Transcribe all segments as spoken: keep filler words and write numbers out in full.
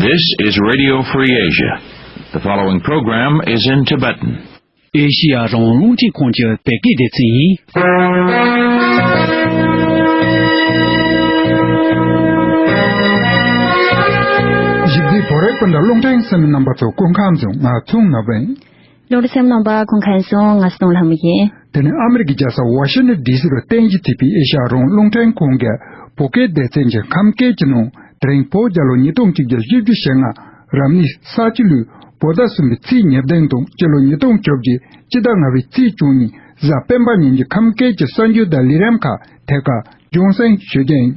This is Radio Free Asia. The following program is in Tibetan. ཨེ་ཤི་ཡ་རང་དབང་རླུང་འཕྲིན་ཁང་གི་བོད་སྐད་སྡེ་ཚན་ཡིན། ཞིབ་འཇུག་བོད་རིག་སྤུན་ཟླ་རླུང་འཕྲིན་གསན་མི་རྣམ་པ་ཚོ་སྐུ་ཁམས་བཟང་། ང་ཚོང་ནག་པ་ཡིན། ལུང་རིགས་སེམས་ནང་པ་ཁོང་ཁན་སོང་ང་སྟོང་ལྷ་མོ་ཡིན། དེ་ནི་ཨ་མི་རི་ཀའི་རྒྱལ་ས་ཝ་ཤིང་ཊོན་ཌི་སི་རུ་རྟེན་གཞི་བྱས་པའི་ཨེ་ཤ་ཡ་རང་དབང་རླུང་འཕྲིན་ཁང་གི་བོད་སྐད་སྡེ་ཚན་གྱི་ཁམས་སྐད་ཀྱི་ནང་དེ་རིང་བོད་རྒྱལ་ལོ་ཉིས་སྟོང་གཅིག་བརྒྱ་བཞི་བཅུ་ཞེ་ལྔ་རབ་གནས་ས་བྱི་ལོའི་བོད་ཟླ་གསུམ་པའི་ཚེས་ཉེར་བདུན་དང་སྤྱི་ལོ་ཉིས་སྟོང་བཅོ་བརྒྱད་སྤྱི་ཟླ་ལྔ་པའི་ཚེས་བཅུ་གཉིས་གཟའ་སྤེན་པ་ཉིན་གྱི་ཁམས་སྐད་ཀྱི་གསར་འགྱུར་དང་ལས་རིམ་ཁག་ཐད་ཀར་རྒྱང་སྲིང་ཞུ་རྒྱུ་ཡིན།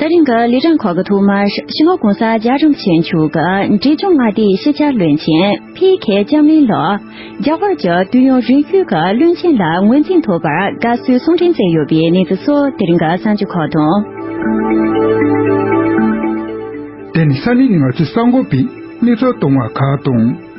ད་རིང་གི་ལས་རིམ་ཁག་གི་ཐོག་མར་སྤྱི་ནོར་༸གོང་ས་༸རྒྱལ་བ་རིན་པོ་ཆེ་མཆོག་གིས་འབྲས་ལྗོངས་མངའ་སྡེའི་སྤྱི་ཁྱབ་བློན་ཆེན་ཕི་ཁེ་ལྕམ་ལིན་ལགས་རྒྱ་གར་གྱི་དུས་ཡུན་རིང་ཤོས་ཀྱི་བློན་ཆེན་ལ་ངོས་འཛིན་ཐོབ་པར་དགའ་བསུའི་གསུང་འཕྲིན་བསྩལ་ཡོད་པའི་གནས་ཚུལ་སོགས་དེ་རིང་གི་གསར་འགྱུར་ཁག་དང་། དེ་ནི་ས་གནས་ནས་ང་ཚོའི་གསར་འགོད་པས་གནས་ཚུལ་བཏང་བ་ཁག་དང་།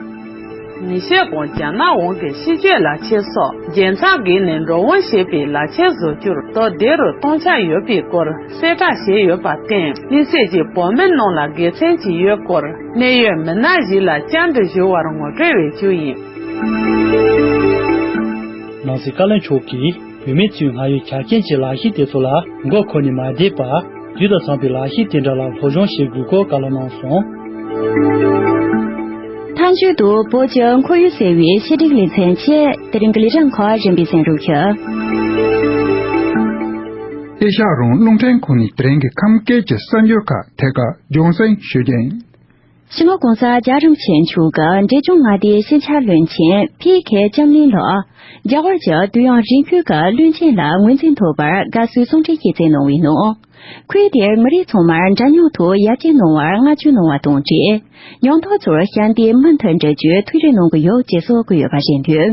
ཉིན་ཤས་གོང་རྒྱ་ནག་དབང་གིས་ཕྱི་སྐྱོད་ལག་ཁྱེར་སོགས་རྒྱལ་ཚབ་བརྒལ་ནས་འགྲོ་འོང་བྱེད་པའི་ལག་ཁྱེར་བཟོ་རྒྱུར་དོ་བདེ་རུ་གཏོང་འཆར་ཡོད་པའི་སྐོར་གསལ་བསྒྲགས་བྱས་ཡོད་པར་བརྟེན། དམིགས་བསལ་གྱིས་བོད་མི་རྣམས་ལ་དགེ་མཚན་ཅིག་ཡོད་སྐོར་གནད་ཡོད་མི་སྣ་ཞིག་ལ་བཅར་འདྲི་ཞུ་བར་ངོ་སྤྲོད་འབད་རྒྱུ་ཡིན། ནང་སྲིད་བཀའ་བློན་མཆོག་གིས་བོད་མིའི་གཙོས་སྔར་ཡོད་ཆ་རྐྱེན་གྱི་ལས་གཞི་དེ་ཚོ་ལ་མགོ་འཁོར་ནས་མ་བསྡད་པར། དུས་དང་འཚམས་པའི་ལས་གཞི་དེ་འདྲ་ལ་སློབ་སྦྱོང་བྱེད་དགོས་སྐོར་བཀའ་སློབ་གནང་སོང་། མཐའ་མཇུག་ཏུ་བོད་ཀྱི་ཁོར་ཡུག་ཟེར་བའི་ཆེད་སྒྲིག་ལེ་ཚན་བཅས་དེ་རིང་གི་ལས་རིམ་ཁག་རིམ་པས་གསན་རོགས་ཞུ། ཨེ་ཤ་ཡ་རང་དབང་རླུང་འཕྲིན་ཁང་ནས་དེ་རིང་གི་ཁམས་སྐད་ཀྱི་གསར་འགྱུར་ཁག་ཐད་ཀར་རྒྱང་སྲིང་ཞུ་རྒྱུ་ཡིན། སྤྱི་ནོར་༸གོང་ས་༸རྒྱལ་བ་རིན་པོ་ཆེ་མཆོག་གིས་འབྲས་ལྗོངས་མངའ་སྡེའི་སྤྱི་ཁྱབ་བློན་ཆེན་ཕི་ཁེ་ལྕམ་ལིན་ལགས་རྒྱ་གར་གྱི་དུས་ཡུན་རིང་ཤོས་ཀྱི་བློན་ཆེན་ལ་ངོས་འཛིན་ཐོབ་པར་དགའ་བསུའི་གསུང་འཕྲིན་ཞིག་བསྩལ་གནང་བའི་ནང་། ཁོས་དེར་མི་རིགས་ཚང་མར་འདྲ་མཉམ་ཐོག་ཡར་རྒྱས་གནང་བར་བསྔགས་བརྗོད་གནང་བ་དང་འབྲེལ། མྱོང་ཐོག་ཚོར་ཞལ་འདེབས་མུ་མཐུད་འགྲུབ་རྒྱུའི་ཐུགས་རེ་གནང་གི་ཡོད་ཅེས་སོགས་བཀོད་ཡོད་པ་རེད་འདུག་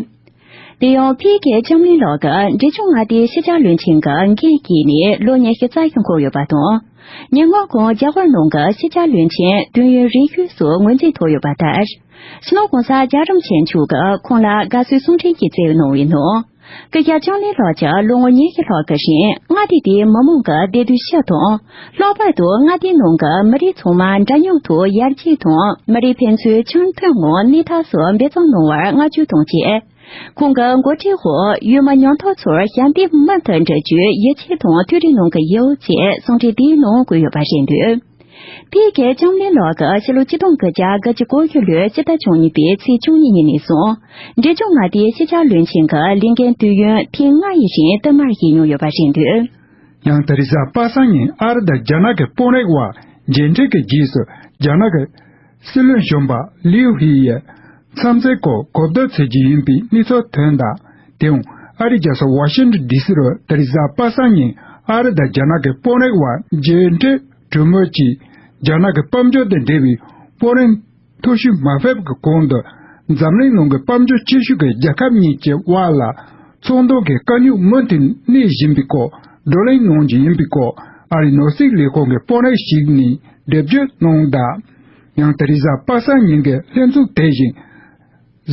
དེ་ཡང་ཕི་ཁེ་ལྕམ་ལིན་ལགས་ཀྱིས་འབྲས་ལྗོངས་མངའ་སྡེའི་སྤྱི་ཁྱབ་བློན་ཆེན་གྱི་འགན་བཞེས་ནས་ལོ་ཉི་ཤུ་རྩ་བཞི་འཁོར་ཡོད་པ་དང་། ཉེ་སྔོན་ཁོང་རྒྱ་གར་ནང་གི་སྤྱི་ཁྱབ་བློན་ཆེན་དུས་ཡུན་རིང་ཤོས་སུ་ངོས་འཛིན་ཐོབ་ཡོད་པ་ལྟར། སྤྱི་ནོར་༸གོང་ས་༸རྒྱལ་བ་རིན་པོ་ཆེ་མཆོག་གིས་ཁོང་ལ་དགའ་བསུའི་གསུང་འཕྲིན་ཞིག་བསྩལ་གནང་བའི་ནང་། སྐུ་ཞབས་ལྕམ་ལིན་ལགས་ཀྱིས་ལོ་ངོ་ཉི་ཤུ་ལྷག་གི་རིང་མངའ་སྡེ་དེའི་མི་མང་གི་བདེ་སྡུག་སྤྱི་དང་། ལྷག་པར་དུ་མངའ་སྡེའི་ནང་གི་མི་རིགས་ཚང་མ་འདྲ་མཉམ་ཐོག་ཡར་རྒྱས་དང་མི་རིགས་ཕན་ཚུན་འཆམ་མཐུན་ངང་གནས་ཐབས་སུ་འབད་བརྩོན་གནང་བར་བསྔགས་བརྗོད་དང་བཅས། ཁོང་གི་འགོ་ཁྲིད་འོག་ཡུལ་མི་མྱོང་ཐོག་ཚོར་ཞལ་འདེབས་མུ་མཐུད་འགྲུབ་རྒྱུའི་ཡིད་ཆེས་དང་ཐུགས་རེ་གནང་གི་ཡོད་ཅེས་གསུང་འཕྲིན་དེའི་ནང་བཀོད་ཡོད་པ་རེད་འདུག་ཕི་ཁེ་ལྕམ་ལིན་ལགས་ཀྱིས་ཕྱི་ལོ་ཆིག་སྟོང་དགུ་བརྒྱ་དགུ་བཅུ་གོ་བཞི་ལོའི་སྤྱི་ཟླ་བཅུ་གཉིས་པའི་ཚེས་བཅུ་གཉིས་ཉིན་ནས་བཟུང་འབྲས་ལྗོངས་མངའ་སྡེའི་སྤྱི་ཁྱབ་བློན་ཆེན་གྱི་ལས་འགན་དུས་ཡུན་ཐེངས་ལྔ་ཡི་རིང་བསྟུད་མར་བཞེས་མྱོང་ཡོད་པ་རེད་འདུག་ཡང་ད་རེས་གཟའ་པ་སངས་ཉིན་ཨ་རི་དང་རྒྱ་ནག་གི་དཔོན་རིགས་དབར་མཇལ་འཕྲད་ཀྱི་རྗེས་སུ་རྒྱ་ནག་གི་སྲིད་བློན་གཞོན་པ་ལིའུ་ཧི་ཡི་མཚམས་ཚད་སྐོར་གོ་བསྡུར་བྱེད་ཀྱི་ཡིན་པའི་གནས་ཚུལ་ཐོན་གདའ། དེ་ཡང་ཨ་རིའི་རྒྱལ་ས་ཝ་ཤིང་ཊོན་ཌི་སི་རུ་ད་རེས་གཟའ་པ་སངས་ཉིན་ཨ་རི་དང་རྒྱ་ནག་གི་དཔོན་རིགས་དབར་མཇལ་འཕྲད་གྲོས་མོལ་གྱིས་རྒྱ་ནག་གི་དཔལ་འབྱོར་དང་འབྲེལ་བའི་དཔོན་རིགས་ཐོ་གཞུང་མ་ཕེབས་ཀྱི་གོང་དུ་འཛམ་གླིང་ནང་གི་དཔལ་འབྱོར་ཆེ་ཤོས་ཀྱི་རྒྱལ་ཁབ་གཉིས་ཀྱི་དབར་ལ་ཚོང་དོན་གྱི་དཀའ་རྙོག་མུ་མཐུད་གནས་བཞིན་པའི་སྐོར་བགྲོ་གླེང་གནང་རྒྱུ་ཡིན་པའི་སྐོར་ཨ་རིའི་ནོར་སྲིད་ལས་ཁུངས་ཀྱི་དཔོན་རིགས་ཤིག་ནས་འགྲེལ་བརྗོད་གནང་གདའ། ཡང་ད་རེས་གཟའ་པ་སངས་ཉིན་གྱི་ལྷན་ཚོགས་དེ་བཞིན།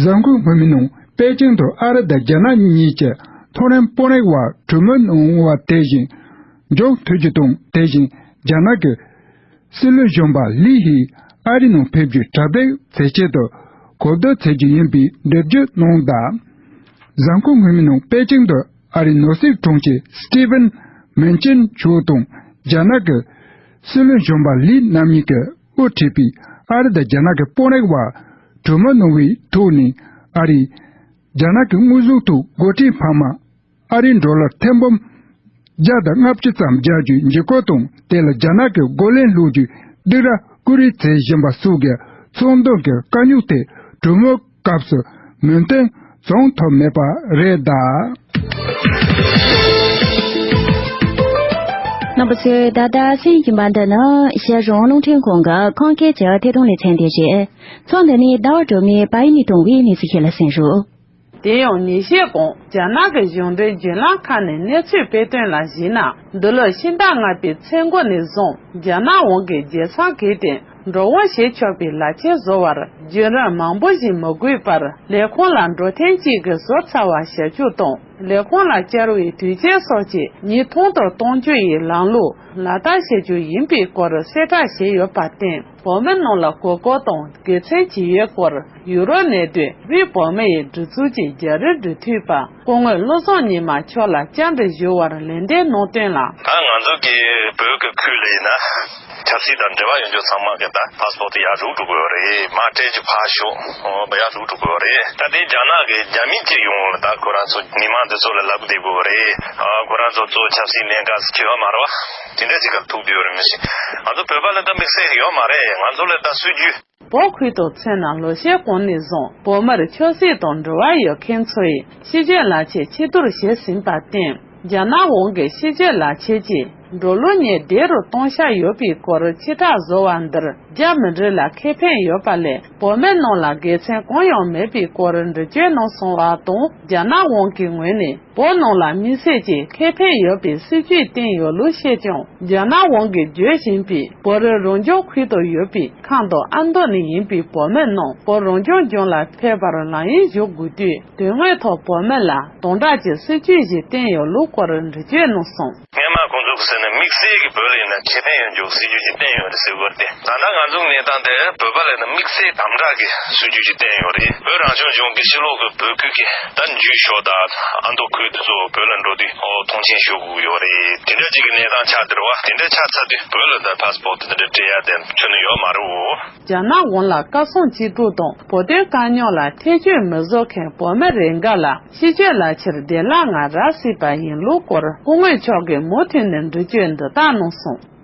གཟའ་འཁོར་སྔོན་མའི་ནང་པེ་ཅིང་དུ་ཨ་རི་དང་རྒྱ་ནག་གཉིས་ཀྱི་མཐོ་རིམ་དཔོན་རིགས་དབར་གྲོས་མོལ་གནང་བ་དེ་བཞིན་མཇུག་མཐུད་རྒྱུ་དང་དེ་བཞིན་རྒྱ་ནག་གི་སྲིད་བློན་གཞོན་པ་ལི་ཧི་ཨ་རི་ནང་ཕེབས་རྒྱུའི་གྲ་སྒྲིག་མཛད་ཆེད་དུ་གོ་བསྡུར་མཛད་རྒྱུ་ཡིན་པའི་འགྲེལ་བརྗོད་གནང་གདའ། གཟའ་འཁོར་སྔོན་མའི་ནང་པེ་ཅིང་དུ་ཨ་རིའི་ནོར་སྲིད་དྲུང་ཆེ་སི་ཊི་ཝན་མན་ཆིན་མཆོག་དང་རྒྱ་ནག་གི་སྲིད་བློན་གཞོན་པ་ལི་རྣམ་གཉིས་ཀྱིས་དབུ་ཁྲིད་པའི་ཨ་རི་དང་རྒྱ་ནག་གི་དཔོན་རིགས་དབར་གྲོས་མོལ་གནང་བའི་ཐོག་ནས་ཨ་རིས་རྒྱ་ནག་གི་དངོས་ཟོག་ཐོག་འགོ་ཁྲིད་འཕར་མ་ཨ་རིའི་ཌོ་ལར་ཐེར་འབུམ་བརྒྱ་དང་ལྔ་བཅུ་ཙམ་རྒྱག་རྒྱུའི་འཇིགས་སྐུལ་དང་དེ་ལ་རྒྱ་ནག་གི་རྒོལ་ལན་སློག་རྒྱུའི་སྡིགས་ར་བསྐུལ་རེས་བྱེད་བཞིན་པ་སོགས་ཀྱི་ཚོང་དོན་གྱི་དཀའ་རྙོག་དེ་གྲོས་མོལ་སྐབས་སུ་མོས་མཐུན་བྱུང་ཐུབ་མེད་པ་རེད་གདའ། རྣམ་པ་ཚོས་ད་ལྟ་གསན་བཞིན་པ་འདི་ནི་ཨེ་ཤ་ཡ་རང་དབང་རླུང་འཕྲིན་ཁང་གི་ཁམས་སྐད་ཀྱི་ཐད་གཏོང་ལེ་ཚན་དེ་རེད། ཚོགས་འདི་ནི་ཟླ་བ་སྒྲོལ་མས་པ་ཡིན་ནས་བཏང་བའི་གནས་ཚུལ་ཞིག་ལ་གསན་རོགས། དེ་ཡང་ཉིན་ཤས་གོང་རྒྱ་ནག་གི་གཞུང་འབྲེལ་བརྒྱུད་ལམ་ཁག་ནས་གནས་ཚུལ་སྤེལ་དོན་ལ་གཞིགས་ན། འདི་ལོའི་ཕྱི་ཟླ་ལྔ་པའི་ཚེས་འགོ་ནས་བཟུང་རྒྱ་ནག་དབང་གིས་རྒྱལ་ས་བརྒལ་ཏེ། འགྲོ་འོང་བྱེད་ཆོག་པའི་ལག་ཁྱེར་བཟོ་བར་རྒྱུན་རིང་མང་པོ་ཞིག་མི་དགོས་པར་ལས་ཁུངས་ལ་འགྲོ་ཐེངས་གཅིག་གིས་བཟོ་ཚར་བ་བྱ་རྒྱུ་དང་། ལས་ཁུངས་ལ་བཅར་བའི་དུས་ཆེན་སོགས་ཀྱི་ཉིན་ཐུང་དུ་གཏོང་རྒྱུ་ཡི་ལམ་ལུགས་ལག་བསྟར་བྱེད་རྒྱུ་ཡིན་པའི་སྐོར་གསལ་བསྒྲགས་བྱས་ཡོད་པར་བརྟེན། བོད་མི་རྣམས་ལ་གོ་སྐབས་དང་དགེ་མཚན་ཇི་ཡོད་སྐོར་ཡུ་རོབ་ནས་སྡོད་པའི་བོད་མི་ཡི་སྒྲིག་འཛུགས་ཀྱི་རྒྱ་རི་འབྲེལ་མཐུད་པ་སྐུ་ངོ་བློ་བཟང་ཉི་མ་མཆོག་ལ་བཅར་འདྲི་ཞུ་བར་ལན་འདེབས་གནང་དོན་ལ། ད་ང་ཚོ་གི་བོད་ཀྱི་ཁུལ་ལ་ཡིན་ན། ཆབ་སྲིད་དང་འབྲེལ་བ་ཡོད་རྒྱུ་ཚང་མ་གི་ད་ཕ་སི་པོར་ཊི་ཡར་རུག་འགྲོ་དགོས་པ་རེད། མ་སྤྲད་རྒྱུ་ཕར་ཞོག་ཨོ་བ་ཡར་རུག་འགྲོ་དགོས་པ་རེད། ད་དེ་རྒྱ་ནག་གི་རྒྱ་མི་གཅིག་ཡོང་ལ་ད་ཁོ་རང་ཚོ་མི་མང་འདི་ཚོ་ལ་ལབ་བསྡད་དགོས་པ་རེད། ཨ་ཁོ་རང་ཚོ་གཙོ་ཆབ་སྲིད་གནད་འགག་ཟེར་གྱི་ཡོད་མ་རེད་བ། དེ་འདྲ་ཅིག་ག་ཐུག་བསྡད་ཡོད་རེད་མི་ཤེས། ང་ཚོ་བོད་པ་ལ་ད་དམིགས་བསལ་ཡོད་མ་རེད། ང་ཚོ་ལ་ད་སྲིད་ཇུས། བོད་ཁུལ་དུ་མཚོན་ན་ལོ་ཤས་གོང་ནས་བཟུང་བོད་མིར་ཆབ་སྲིད་དང་འབྲེལ་བ་ཡོད་མཁན་ཚོ་ཡིས་ཕྱི་སྐྱོད་ལག་ཁྱེར་ཕྱིར་བསྡུར་བྱས་ཟིན་པར་བརྟེན། རྒྱ་ནག་དབང་གིས་ཕྱི་སྐྱོད་ལག་ཁྱེར་གྱི་འགྲོ་ལུགས་ཉེས་འདྲེ་རུ་གཏོང་འཆར་ཡོད་པའི་སྐོར་ཕྱིར་བསྒྲགས་བཟོ་བ་འདིར་རྒྱ་མི་རིགས་ལ་ཁེ་ཕན་ཡོད་པ་ལས་བོད་མི་རྣམས་ལ་དགེ་མཚན་གང་ཡང་མེད་པའི་སྐོར་འགྲེལ་བརྗོད་གནང་སོང་བ་དང་། རྒྱ་ནག་དབང་གི་ངོས་ནས་བོད་ནང་ལ་དམིགས་བསལ་གྱི་ཁེ་ཕན་ཡོད་པའི་སྲིད་ཇུས་བཏིང་ཡོད་ལུགས་བཤད་ཀྱང་། རྒྱ་ནག་དབང་གིས་བརྗོད་བཞིན་པའི་བོད་རིགས་རང་སྐྱོང་ཁུལ་དུ་ཡོད་པའི་ཁམས་དང་ཨ་མདོ་ནས་ཡིན་པའི་བོད་མི་རྣམས་བོད་རང་སྐྱོང་ལྗོངས་ལ་ཕེབས་པར་ལམ་ཡིག་ཞུ་དགོས་དུས། དོན་དངོས་ཐོག་བོད་མི་ལ་དམ་དྲག་གི་སྲིད་ཇུས་ཤིག་བཏིང་ཡོད་ལུགས་སྐོར་འགྲེལ་བརྗོད་གནང་སོང་། སྔོན་མ་ཁོང་ཚོ་གིས་ཟེར་ན་དམིགས་བསལ་གྱི་བོད་ལ་ཡིན་ན་ཁེ་ཕན་ཡོད་རྒྱུ་སྲིད་ཇུས་ཅིག་བཏིང་ཡོད་རེད་ཟེར་གི་རེད་དེ། ད་ལྟ་ང་ཚོའི་གནས་སྟངས་དེ་བོད་པ་ལ་ཡིན་ན་དམིགས་བསལ་དམ་དྲག་གི་སྲིད་ཇུས་ཅིག་བཏིང་ཡོད་རེད། བོད་རང་སྐྱོང་ལྗོངས་ཀྱི་ཕྱི་ལོགས་ཀྱི་བོད་ཁུལ་གྱི་ད་འཇུ་ཤོག་དང་ཨ་མདོ་ཁུལ་དེ་ཚོ་བོད་ལ་འགྲོ་དུས་ཨོ་མཐོང་ཆེན་ཞུ་དགོས་ཡོད་རེད། དེ་འདྲ་ཅིག་གི་གནས་སྟངས་ཆགས་བསྡད་རེད་བ། དེ་འདྲ་ཆགས་ཚར་དུས་བོད་ལ་ད་ཕ་སི་པོར་ཊི་དེ་འདྲ་སྤྲད་ཡ་དེ་ཁྱོན་ནས་ཡོད་མ་རེད་འོ། རྒྱ་ནག་དབང་ལ་བཀའ་གསུང་ཅི་སྒྲུབ་དང་བོད་དོན་དཀའ་རྙོག་ལ་ཐེ་བྱུས་མི་བཟོ་མཁན་བོད་མི་རེ་འགའ་ལ་ཕྱི་སྐྱོད་ལག་ཁྱེར་བདེ་བླག་ངང་རག་སྲིད་པ་ཡིན་ལུགས་སྐོར་སྐུ་ངོ་མཆོག་གིས་མུ་མཐུད་ནས་འགྲེལ་བརྗོད་འདི་ལྟར་གནང་སོང་།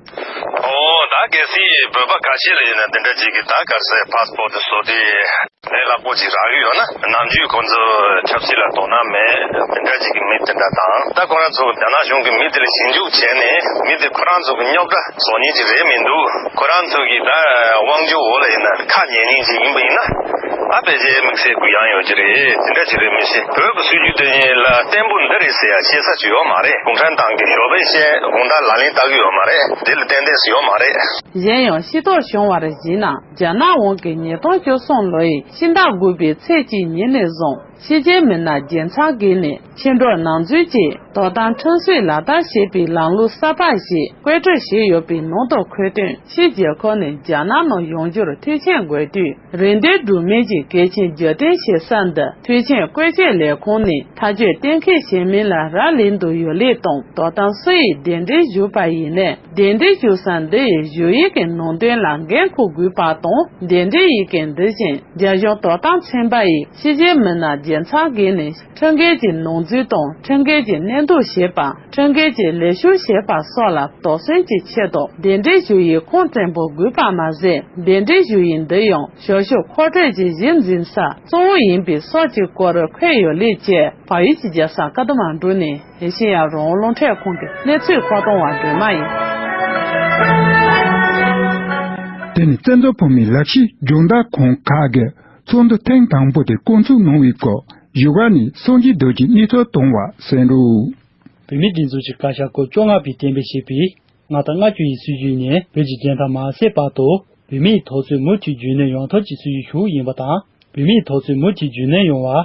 ཨོ་ད་གལ་སྲིད་བོད་པ་ཁ་ཤས་ལ་ཡིན་ན་འདི་འདྲ་ཅིག་གིས་ད་ག་རེ་ཟེར་ཕ་སི་པོར་ཊི་བཟོ་དུས་ལས་སླ་པོ་ཅིག་རག་གི་ཡོད་ན། ནམ་རྒྱུན་ཁོང་ཚོ་ཆབ་སྲིད་ལ་དོ་སྣང་མེད་འདི་འདྲ་ཅིག་གི་མི་དེ་འདྲ་དང་། ད་ཁོ་རང་ཚོ་རྒྱ་ནག་གཞུང་གི་མི་དེ་ལ་ཞིབ་འཇུག་བྱས་ནས་མི་དེ་ཁོ་རང་ཚོ་གི་རྙོག་དྲ་བཟོ་མཁན་ཅིག་རེད་མི་འདུག་ཁོ་རང་ཚོ་གི་ད་དབང་སྒྱུར་འོག་ལ་ཡིན་ན་ཁ་ཉན་མཁན་ཅིག་ཡིན་པ་ཡིན་ན། ད་ཕལ་ཆེར་དམིགས་བསལ་གུ་ཡངས་ཡོད་ཀྱི་རེད། དེ་འདྲ་ཅིག་རེད་མི་ཤེས། བོད་ཀྱི་སྲིད་ཇུས་དེ་ཉིད་ལ་བརྟན་པོ་འདི་རེད་ཟེར་ཡ་བཤད་ས་ཅིག་ཡོད་མ་རེད། གུང་ཁྲན་ཏང་གི་ཞོགས་པའི་བཤད་དགོང་དག་ལག་ལེན་བསྟར་གི་ཡོད་མ་རེད། འདི་ལ་ཏན་ཏན་ཞིག་ཡོད་མ་རེད། གཞན་ཡང་ཤེས་རྟོགས་བྱུང་བར་གཞིགས་ན། རྒྱ་ནག་དབང་གིས་ཉིས་སྟོང་བཅུ་གསུམ་ལོའི་ཕྱི་ཟླ་དགུ་པའི་ཚེས་གཅིག་ཉིན་ནས་བཟུང་ཕྱི་རྒྱལ་མི་སྣ་བརྒྱད་ཚང་བརྒལ་ནས་ཕྱི་འགྲོ་ནང་འཛུལ་གྱི་དོ་དམ་ཁྲིམས་སྲོལ་ལག་བསྟར་བྱེད་པའི་ལམ་ལུགས་གསར་པ་ཞིག་བཀོད་སྒྲིག་བྱས་ཡོད་པའི་ནང་དུ་འཁོད་དོན། ཕྱི་རྒྱལ་ཁབ་ནས་རྒྱ་ནག་ནང་ཡོང་རྒྱུར་མཐུན་རྐྱེན་དགོས་དུས། རེ་འདུན་སྒྲུབ་མིན་གྱི་གལ་ཆེན་རྒྱབ་རྟེན་བྱེད་ས་འདི་མཐུན་རྐྱེན་བཀོལ་སྤྱོད་ལས་ཁུངས་ནས་ཐག་གཅོད་གཏན་འཁེལ་བྱེད་མིན་ལ་རག་ལས་འདུག་ཡོད་ལུགས་དང་། དོ་དམ་སུ་ཡིས་གདན་འདྲེན་ཞུས་པ་ཡིན་ནའི་གདན་འདྲེན་ཞུ་ས་འདི་ཡི་ཞུ་ཡིག་གི་ནང་དོན་ལ་འགན་འཁུར་དགོས་པ་དང་། གདན་འདྲེན་ཡི་གེ་འདི་བཞིན་རྒྱ་གཞུང་དོ་དམ་ཚན་པ་ཡིས་ཕྱི་རྒྱལ་མི་སྣ་བརྒྱད་ཚང་བརྒལ་ནས་ཁྲིམས་འགལ་གྱི་ནང་འཛུལ་དང་ཁྲིམས་འགལ་གྱི་གནས་སྡོད་བྱེད་པ། ཁྲིམས་འགལ་གྱི་ལས་ཞུགས་བྱེད་པ་སོགས་ལ་དོགས་ཟོན་གྱི་ཆེད་དུ་གདན་འདྲེན་ཞུ་ཡིག་ཁུངས་བཙན་པོ་དགོས་པ་མ་ཟད། གདན་འདྲེན་ཞུ་ཡིག་འདི་ཡང་ཞབས་ཞུ་མཁོ་སྤྲོད་ཀྱི་གཞི་འཛིན་ས་གཙོ་བོ་ཡིན་པའི་སོགས་ཀྱི་སྐོར་འཁོད་ཡོད་ལུགས་བཅས། བལ་ཡུལ་གྱི་རྒྱལ་ས་ཀ་ཐ་མན་གྲུ་ནས་ཨེ་ཤེ་ཡ་རང་དབང་རླུང་འཕྲིན་ཁང་གི་གནས་ཚུལ་མཁོ་གཏོང་བ་སྒྲོལ་མ་ཡིན། དེ་ནི་བཙན་བྱོལ་བོད་མིའི་ལས་བྱེད་སྦྱོང་བརྡར་ཁང་ཁག་གི་ཚོགས་འདུ་ཐེངས་དང་པོ་དེ་བསྐོང་ཚོགས་གནང་བའི་སྐོར་བཞུགས་སྒར་ནས་སངས་རྒྱས་རྡོ་རྗེས་གནས་ཚུལ་བཏང་བ་གསན་རོགས། བོད་མིའི་སྒྲིག་འཛུགས་ཀྱི་བཀའ་ཤག་སྐབས་བཅོ་ལྔ་པས་གཏན་འབེབས་བྱས་པའི་ལྔ་དང་ལྔ་བཅུ་ཡི་སྲིད་བྱུས་ནི་བོད་ཀྱི་རྒྱལ་ཐང་མ་ཟད་བར་དུ་བོད་མིའི་དོགས་ཟོན་མུ་མཐུད་རྒྱུན་གནས་ཡོང་ཐབས་ཀྱི་སྲིད་བྱུས་ཤིག་ཡིན་པ་དང་། བོད་མིའི་དོགས་ཟོན་མུ་མཐུད་རྒྱུན་གནས་ཡོང་བར་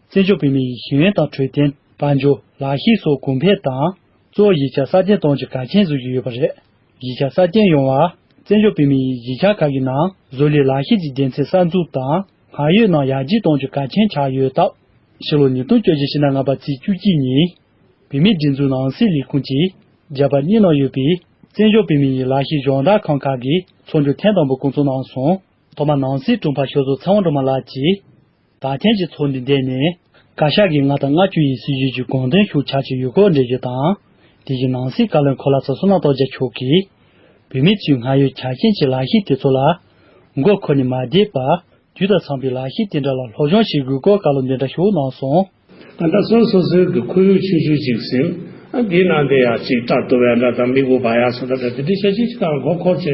བཙན་བྱོལ་བོད་མི་ཡི་ཤེས་ཡོན་དང་འཕྲོད་བསྟེན། དཔལ་འབྱོར། ལག་ཤེས་སོགས་གོང་འཕེལ་དང་། གཙོ་བོ་གཞིས་ཆགས་གསར་བརྗེ་གཏོང་རྒྱུ་གལ་ཆེན་བཟོ་རྒྱུ་ཡོད་པ་རེད། གཞིས་ཆགས་གསར་བརྗེ་ཡོང་བར་བཙན་བྱོལ་བོད་མི་ཡི་གཞིས་ཆགས་ཁག་གི་ནང་བཟོ་ལས་ལག་ཤེས་ཀྱི་སྡེ་ཚན་གསར་འཛུགས་དང་སྔར་ཡོད་རྣམས་ཡར་རྒྱས་གཏོང་རྒྱུ་གལ་ཆེན་ཆགས་ཡོད་སྟབས། ཕྱི་ལོ་ཉིས་སྟོང་བཅོ་བརྒྱད་ཕྱི་ཟླ་ལྔ་པ་ཚེས་བཅུ་གཅིག་ཉིན། བོད་མིའི་སྒྲིག་འཛུགས་ནང་སྲིད་ལས་ཁུངས་ཀྱིས་རྒྱ་བལ་གཉིས་ནང་ཡོད་པའི་བཙན་བྱོལ་བོད་མི་ཡི་ལག་ཤེས་སྦྱོང་བརྡར་ཁང་ཁག་གི་ཚོགས་འདུ་ཐེངས་དང་པོ་བསྐོང་ཚོགས་གནང་སོང་། ཐོག་མར་ནང་སྲིད་དྲུང་འཕར་ཤོག་ཚོགས་ཚེ་དབང་སྒྲོལ་མ་ལགས་ཀྱིས། ད་ཐེངས་ཀྱི་ཚོགས་འདུ་འདི་ནི། བཀའ་ཤག་གིས་ལྔ་དང་ལྔ་བཅུ་ཡི་སྲིད་བྱུས་ཀྱི་དགོངས་དོན་ཤུགས་ཆག་ཅིག་ཡོད་སྐོར་འགྲེལ་བརྗོད་དང་། དེ་བཞིན་ནང་སྲིད་བཀའ་བློན་འཁོར་ལག་ཚོགས་བསོད་ནམས་སྟོབས་རྒྱལ་མཆོག་གིས། བོད་མིའི་ཚུལ་སྔར་ཡོད་ཆ་རྐྱེན་གྱི་ལག་ཤེས་དེ་ཚོ་ལ། མགོ་འཁོར་ནས་མ་བསྡད་པར། དུས་དང་འཚམ་པའི་ལག་ཤེས་དེ་འདྲ་ལ་སློབ་སྦྱོང་བྱེད་དགོས་སྐོར་བཀའ་སློབ་འདི་འདྲ་ཞིག་གནང་སོང་། ད་ལྟ་སོ་སོ་སོའི་གི་ཁོར་ཡུག་ཆུང་ཆུང་ཅིག་ཟིན། ཨ་འདིའི་ནང་དེ་ཡང་ཅིག་སྐྲ་གཏུབ་ཡ་འདྲ་དང་མིག་དབུ་བར་ཡ་སོགས་འདྲ་འདྲ་དེ་འདྲའི་བྱ་བྱེད་ཅིག་དང་མགོ་འཁོར་བྱས་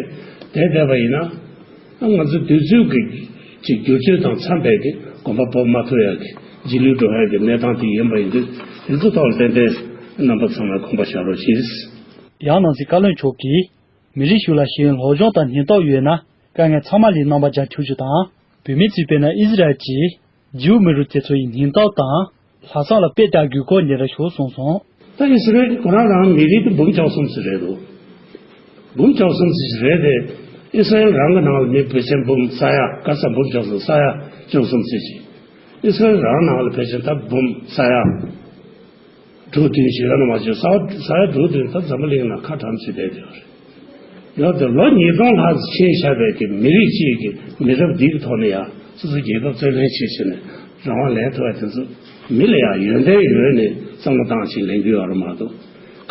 བསྡད་བསྡད་པ་ཡིན་ན། ཨ་ང་ཚོ་དུས་ཚོད་ཀྱི་ཅིག་བསྒྱུར་བཅོས་དང་འཚམ་པའི་གི་གོམ་པ་སྤོ་མ་ཐུབ་ཡ་གི་རྗེས་ལུས་འགྲོ་ཡ་གི་གནས་སྟངས་དེ་ཡིན་པ་ཡིན་དུས། དེ་ཚོ་ཐོག་ལ་ཏན་ཏན་རྣམ་པ་ཚང་མས་དགོངས་པ་བཞག་རོགས་གྱིས། ཡང་ནང་སྲིད་བཀའ་བློན་མཆོག་གིས། མི་རིགས་ཤིག་ལ་ཤེས་ཡོན་སློབ་སྦྱོང་དང་སྙིང་སྟོབས་ཡོད་ན། དཀའ་ངལ་ཚང་མ་ལས་རྣམ་པ་རྒྱལ་ཆོག་རྒྱུ་དང་། བོད་མི་ཚོས་དཔེར་ན་ཨི་ཟི་རལ་གྱིས་ཇིའུ་མི་རབས་དེ་ཚོ་ཡི་སྙིང་སྟོབས་དང་ལྷག་བསམ་ལ་དཔེ་བལྟ་དགོས་སྐོར་ཉེ་ར་ཞུ་གསུངས་སོང་། ད་ཨི་སི་རལ་གྱི་ཁོ་རང་རང་མི་རིགས་དེ་འབུམ་བཅུ་གསུམ་ཙམ་རེད་འདུག་འབུམ་བཅུ་གསུམ་ཙམ་རེད་དེ། ཨི་སི་རལ་རང་གི་ནང་ལ་མི་ཕལ་ཆེར་འབུམ་ས་ཡ་ག་ས་འབུམ་བཅུ་གསུམ་ས་ཡ་བཅུ་གསུམ་ཙམ་ཞིག་ཨི་སི་རལ་རང་ནང་ལ་ཕལ་ཆེར་ད་འབུམ་ས་ཡ་དྲུག་བདུན་ཞིག་ཡོད་ན་མ་བྱུང་། ས་ས་ཡ་དྲུག་བདུན་ད་འཛམ་བུ་གླིང་ནང་ཁ་གྲམ་ཞིག་བསྡད་ཡོད་རེད། ཡང་དེ་ལོ་ཉིས་སྟོང་ལྷག་ཙམ་ཕྱིན་བཞག་པའི་གི་མི་རིགས་གཅིག་གི་མི་རབས་འདིའི་གི་ཐོག་ནས་ཡང་སོ་སོའི་རྒྱལ་ཁབ་རྩོད་ལེན་བྱེད་བྱས་ནས་རང་དབང་ལེན་ཐུབ་པ་དེ་ཚོ་མི་ལ་ཡང་ཡོན་ཏན་ཡོད་ནས་བསམ་བློ་བཏང་ཞིག་ལེན་རྒྱུ་ཡོད་རེད་མ་གཏོགས།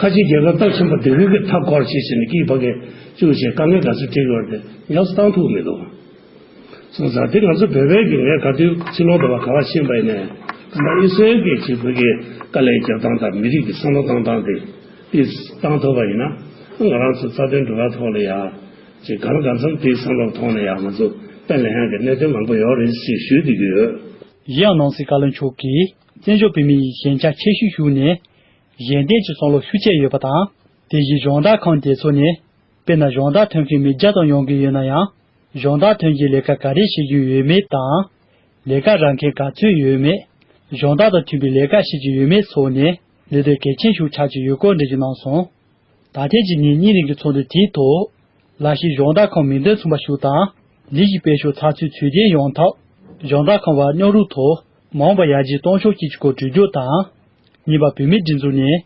ཁ་ཆེ་རྒྱལ་ཁབ་སྟོབས་ཆེན་པོ་འདི་གའི་གི་མཐའ་བསྐོར་བྱས་བྱས་ནས་སྐྱིད་ཕ་གི་བཅུག་བྱས་དཀའ་ངལ་ག་ཚོད་འཕྲད་ཀྱི་ཡོད་རེད་དེ་ཡག་སུ་བཏང་ཐུབ་མི་འདུག་སོང་ཙང་དེ་ང་ཚོ་བོད་པའི་གི་ངས་ག་དུས་ཕྱི་ལོགས་དུ་བ་ག་བ་ཕྱིན་པ་ཡིན་ནའི་ད་ལྟ་ཨི་སི་རལ་གྱི་ཅིག་བོད་ཀྱི་དཀའ་ལས་རྒྱབ་སྟངས་དང་མི་རིགས་ཀྱི་བསམ་བློ་བཏང་སྟངས་དེ་དེ་བཏང་ཐུབ་པ་ཡིན་ན་ང་རང་ཚོ་རྩ་དོན་སྒྲུབ་པ་ཐོག་ལ་ཡ་ཅིག་གང་གང་འཚམ་དེའི་བསམ་བློ་ཐོག་ནས་ཡ་ང་ཚོ་དཔེ་ལེན་ཡག་གི་གནད་དོན་མང་པོ་ཡོད་རེད་ཅེས་ཞུ་བསྡད་ཀྱི་ཡོད། གཞན་ཡང་ནང་སྲིད་བཀའ་བློན་མཆོག་གིས་བཙན་བྱོལ་བོད་མི་ཡི་ཞན་ཆ་ཆེ་ཤོས་ཤུགས་ནས་གཞན་བརྟེན་གྱི་བསམ་བློ་ཤུགས་ཆེ་ཡོད་པ་དང་། དེ་བཞིན་གཞན་དག་ཁང་དེ་ཚོ་ནས། དཔེར་ན་གཞན་དག་ཐོན་མཁན་མི་བརྒྱ་ཙམ་ཡོང་གི་ཡོད་ན་ཡང་། གཞན་དག་ཐོན་རྗེས་ལས་ཀ་ག་རེ་བྱེད་ཀྱི་ཡོད་མེད་དང་། ལས་ཀ་རག་མཁན་ག་ཚོད་ཡོད་མེད། གཞན་དག་དང་མཐུན་པའི་ལས་ཀ་བྱེད་ཀྱི་ཡོད་མེད་སོགས་ནས་ལས་དོན་གལ་ཆེན་ཞིག་ཆགས་ཀྱི་ཡོད་སྐོར་འགྲེལ་བརྗོད་གནང་སོང་། ད་ཐེངས་ཀྱི་ཉིན་གཉིས་རིང་གི་ཚོགས་འདུ་དེའི་ཐོག་ལ་ཤི་གཞན་དག་ཁང་མིང་དོན་མཚུངས་པ་ཞིག་དང་། ལས་ཀྱི་སྤེལ་ཕྱོགས་ཚགས་ཚུད་ཚུལ་ལྡན་ཡོང་ཐབས། གཞན་དག་ཁང་བར་མཉམ་རུབ་ཐོག་མ་འོངས་པར་ཡར་རྒྱས་གཏོང་ཕྱོགས་སྐྱིད་ཀྱི་སྐོར་གྲོས་བསྡུར་དང་། གཉིས་པ། བོད་མིའི་སྒྲིག་འཛུགས་ནས་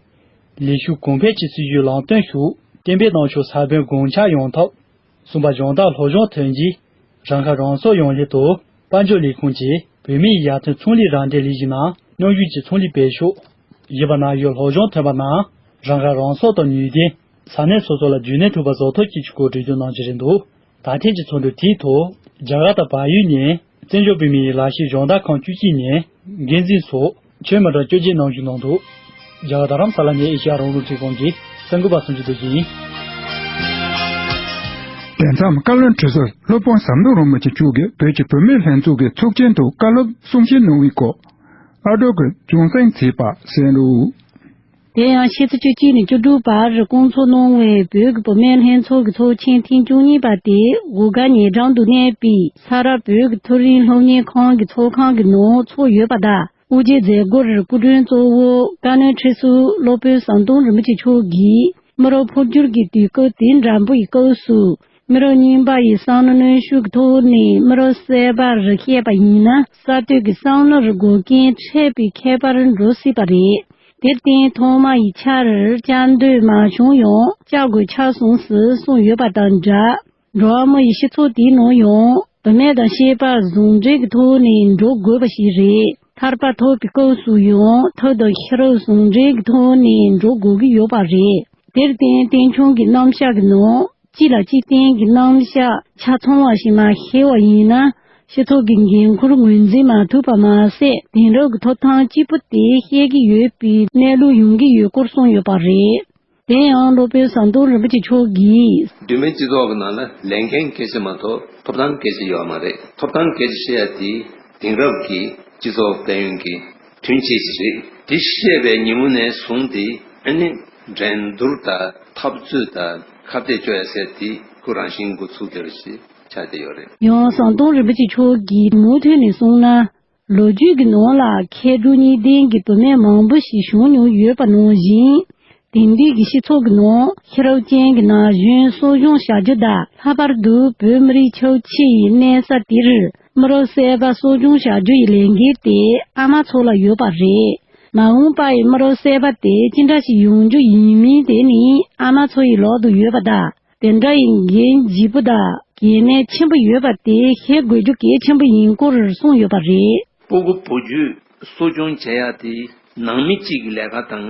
ལས་ཞུགས་གོང་འཕེལ་གྱི་སྲིད་ཇུས་ལམ་སྟོན་ཞུ་གཏན་འབེབས་གནང་ཕྱོགས་ས་བོན་གོང་ཆག་ཡོང་ཐབས། གསུམ་པ། གཞན་དག་སློབ་སྦྱོང་ཐོན་རྗེས་རང་ཁ་རང་གསོ་ཡོང་སླད་དུ་དཔལ་འབྱོར་ལས་ཁུངས་ཀྱིས་བོད་མིའི་ཡར་ཐོན་ཚོང་ལས་རང་འདྲེན་ལས་གཞི་ནང་མཉམ་ཞུགས་ཀྱིས་ཚོང་ལས་སྤེལ་ཕྱོགས། བཞི་པ། ནང་ཡོད་སློབ་སྦྱོང་ཐོན་པ་རྣམས་རང་ཁ་རང་གསོ་དང་ནུས་ལྡན་ས་གནས་སོ་སོ་ལ་རྒྱུན་གནས་ཐུབ་པ་བཟོ་ཐབས་སྐྱིད་ཀྱི་སྐོར་གྲོས་བསྡུར་གནང་རྒྱུ་རེད་འདུག་ད་ཐེངས་ཀྱི་ཚོགས་འདུ་དེའི་ཐོག་རྒྱ་གར་དང་བལ་ཡུལ་ནས་བཙན་བྱོལ་བོད་མིའི་ལས་ཞུགས་གཞན་དག་ཁང་བཅུ་གཅིག་ནས་འགན་འཛིན་སོགས་ཆོས་མི་གྲངས་བཅོ་བརྒྱད་གནང་བཞུགས་གནང་འདུག་རྒྱ་གར་རྡ་རམ་ས་ལ་ནས་ཨེ་ཤ་ཡ་རང་དབང་རླུང་འཕྲིན་ཁང་གི་གསར་འགོད་པ་སུམ་ཅུ་རྡོ་རྗེ་ཡིན། དེ་མཚམས་བཀའ་བློན་ཁྲི་ཟུར་སློབ་དཔོན་ཟམ་གདོང་རིན་པོ་ཆེ་མཆོག་གིས་བོད་ཀྱི་བུད་མེད་ལྷན་ཚོགས་ཀྱི་ཚོགས་ཆེན་དུ་བཀའ་སློབ་གསུང་བཤད་གནང་བའི་སྐོར། ཨ་སྒྲོལ་གྱིས་རྒྱང་སྲིང་བྱས་པ་གསན་རོགས། དེ་ཡང་ཕྱི་ཚེས་བཅུ་གཅིག་ནས་བཅུ་དྲུག་བར་བསྐོང་ཚོགས་གནང་བའི་བོད་ཀྱི་བུད་མེད་ལྷན་ཚོགས་ཀྱི་ཚོགས་ཆེན་ཐེངས་བཅུ་གཉིས་པ་དེ་འོལ་ཁ་ཉེ་འགྲམ་དུ་གནས་པའི་ས་རཱ་བོད་ཀྱི་མཐོ་རིམ་སློབ་གཉེར་ཁང་གི་ཚོགས་ཁང་གི་ནང་ཚོགས་ཡོད་པ་དང་། དབུ་འབྱེད་མཛད་སྒོར་སྐུ་མགྲོན་གཙོ་བོ་བཀའ་བློན་ཁྲི་ཟུར་སློབ་དཔོན་ཟམ་གདོང་རིན་པོ་ཆེ་མཆོག་གིས་མི་རབས་འཕོ་འགྱུར་གྱི་དུས་སྐབས་དེ་འདྲ་པོ་ཡི་སྐབས་སུ། མི་རབས་རྙིང་པ་ཡི་བསམ་བློ་གནོན་ཤུགས་ཀྱི་ཐོག་ནས་མི་རབས་གསར་པར་བཤད་པ་ཡིན་ན། གསར་གཏོད་ཀྱི་བསམ་བློར་འགོག་རྐྱེན་འཕྲད་པའི་ཁྱད་པར་འགྲོ་སྲིད་པ་རེད། དེར་བརྟེན་ཐོག་མ་ཡི་ཆར་བཅར་འདོད་མ་བྱུང་ཡང་བཅར་དགོས་ཆགས་སོང་ཟེར་གསུངས་ཡོད་པ་དང་སྦྲགས། འགྲོ་བ་མི་ཡི་སྤྱི་ཚོགས་དེའི་ནང་ཡང་བུད་མེད་དང་བྱིས་པ་ཟུང་འབྲེལ་གྱི་ཐོག་ནས་འགྲོ་དགོས་པ་ཞིག་རེད། ཐར་པ་ཐོབ་པའི་སྐབས་སུ་ཡང་ཐབས་དང་ཤེས་རབ་ཟུང་འབྲེལ་གྱི་ཐོག་ནས་འགྲོ་དགོས་ཀྱི་ཡོད་པ་རེད། དེར་བརྟེན་བསྟན་ཆུང་གི་རྣམ་གཞག་གི་ནང་གཅིག་ལ་གཅིག་བརྟེན་གྱི་རྣམ་གཞག་ཆ་ཚང་བ་ཞིག་མ་ཤེས་པ་ཡིན་ན། སྤྱི་ཚོགས་ཀྱི་འགན་ཁུར་ངོས་འཛིན་མ་ཐུབ་པ་མ་ཟད། དེང་རབས་ཀྱི་ཐོབ་ཐང་གཅིག་པུ་དེ་བཤད་ཀྱི་ཡོད་པའི་གནས་ལུགས་ཡོང་གི་ཡོད་སྐོར་གསུངས་ཡོད་པ་རེད། དེ་ཡང་སློབ་དཔོན་ཟམ་གདོང་རིན་པོ་ཆེ་མཆོག་གིས། བུད་མེད་སྤྱི་ཚོགས་ཀྱི་ནང་ལ་ལས་འགན་སྐད་ཆ་མ་གཏོགས་ཐོབ་ཐང་སྐད་ཆ་ཡོད་མ་རེད། ཐོབ་ཐང་སྐད་ཆ་བཤད་ཡ་དེ་དེང་རབས་ཀྱི་སྤྱི་ཚོགས་དཔལ་ཡོན་གྱི་དོན་ཆེ་ཞིག་རེད། དེ་བཤད་པའི་ཉིན་མོ་ནས་བཟུང་སྟེ་ཨ་ནི་འགྲན་བསྡུར་དང་འཐབ་རྩོད་དང་ཁ་གཏད་གཅོག་ཡ་ཟེར་དེ་ཁོ་རང་བཞིན་འགོ་ཚུགས་བསྡད་པ་ཞིག་ཆགས་བསྡད་ཡོད་རེད། ཡང་ཟམ་གདོང་རིན་པོ་ཆེ་མཆོག་གིས་མུ་མཐུད་ནས་གསུངས་ན། ལོ་རྒྱུས་ཀྱི་ནང་ལ་མཁས་གྲུབ་གཉིས་ལྡན་གྱི་བུད་མེད་མང་པོ་ཞིག་བྱུང་མྱོང་ཡོད་པ་ནང་བཞིན། དེང་དུས་ཀྱི་སྤྱི་ཚོགས་ཀྱི་ནང་ཤེས་རབ་ཅན་གྱི་ན་གཞོན་གསོ་སྐྱོང་བྱ་རྒྱུ་དང་། ལྷག་པར་དུ་བོད་མི་རིགས་ཁྱབ་ཆེ་ཡི་གནས་ས་དེར་མི་རབས་གསར་པ་གསོ་སྐྱོང་བྱ་རྒྱུ་ཡི་ལས་འགན་དེ་ཨ་མ་ཚོ་ལ་ཡོད་པ་རེད། མ་འོངས་པ་ཡི་མི་རབས་གསར་པ་དེ་ཅི་འདྲ་ཞིག་ཡོང་རྒྱུ་ཡིན་མིན་དེ་ནི་ཨ་མ་ཚོ་ཡི་ལག་ཏུ་ཡོད་པ་དང་། དེ་འདྲ་ཡི་འགན་ལྗིད་པོ་དང་གལ་གནད་ཆེན་པོ་ཡོད་པ་དེ་ཤེས་དགོས་རྒྱུ་གལ་ཆེན་པོ་ཡིན་སྐོར་གསུངས་ཡོད་པ་རེད། སྤུ་གུ་བུ་རྒྱུད་གསོ་སྐྱོང་བྱེད་ཡག་དེ་ནང་མི་གཅིག་གི་ལས་ཀ་དང་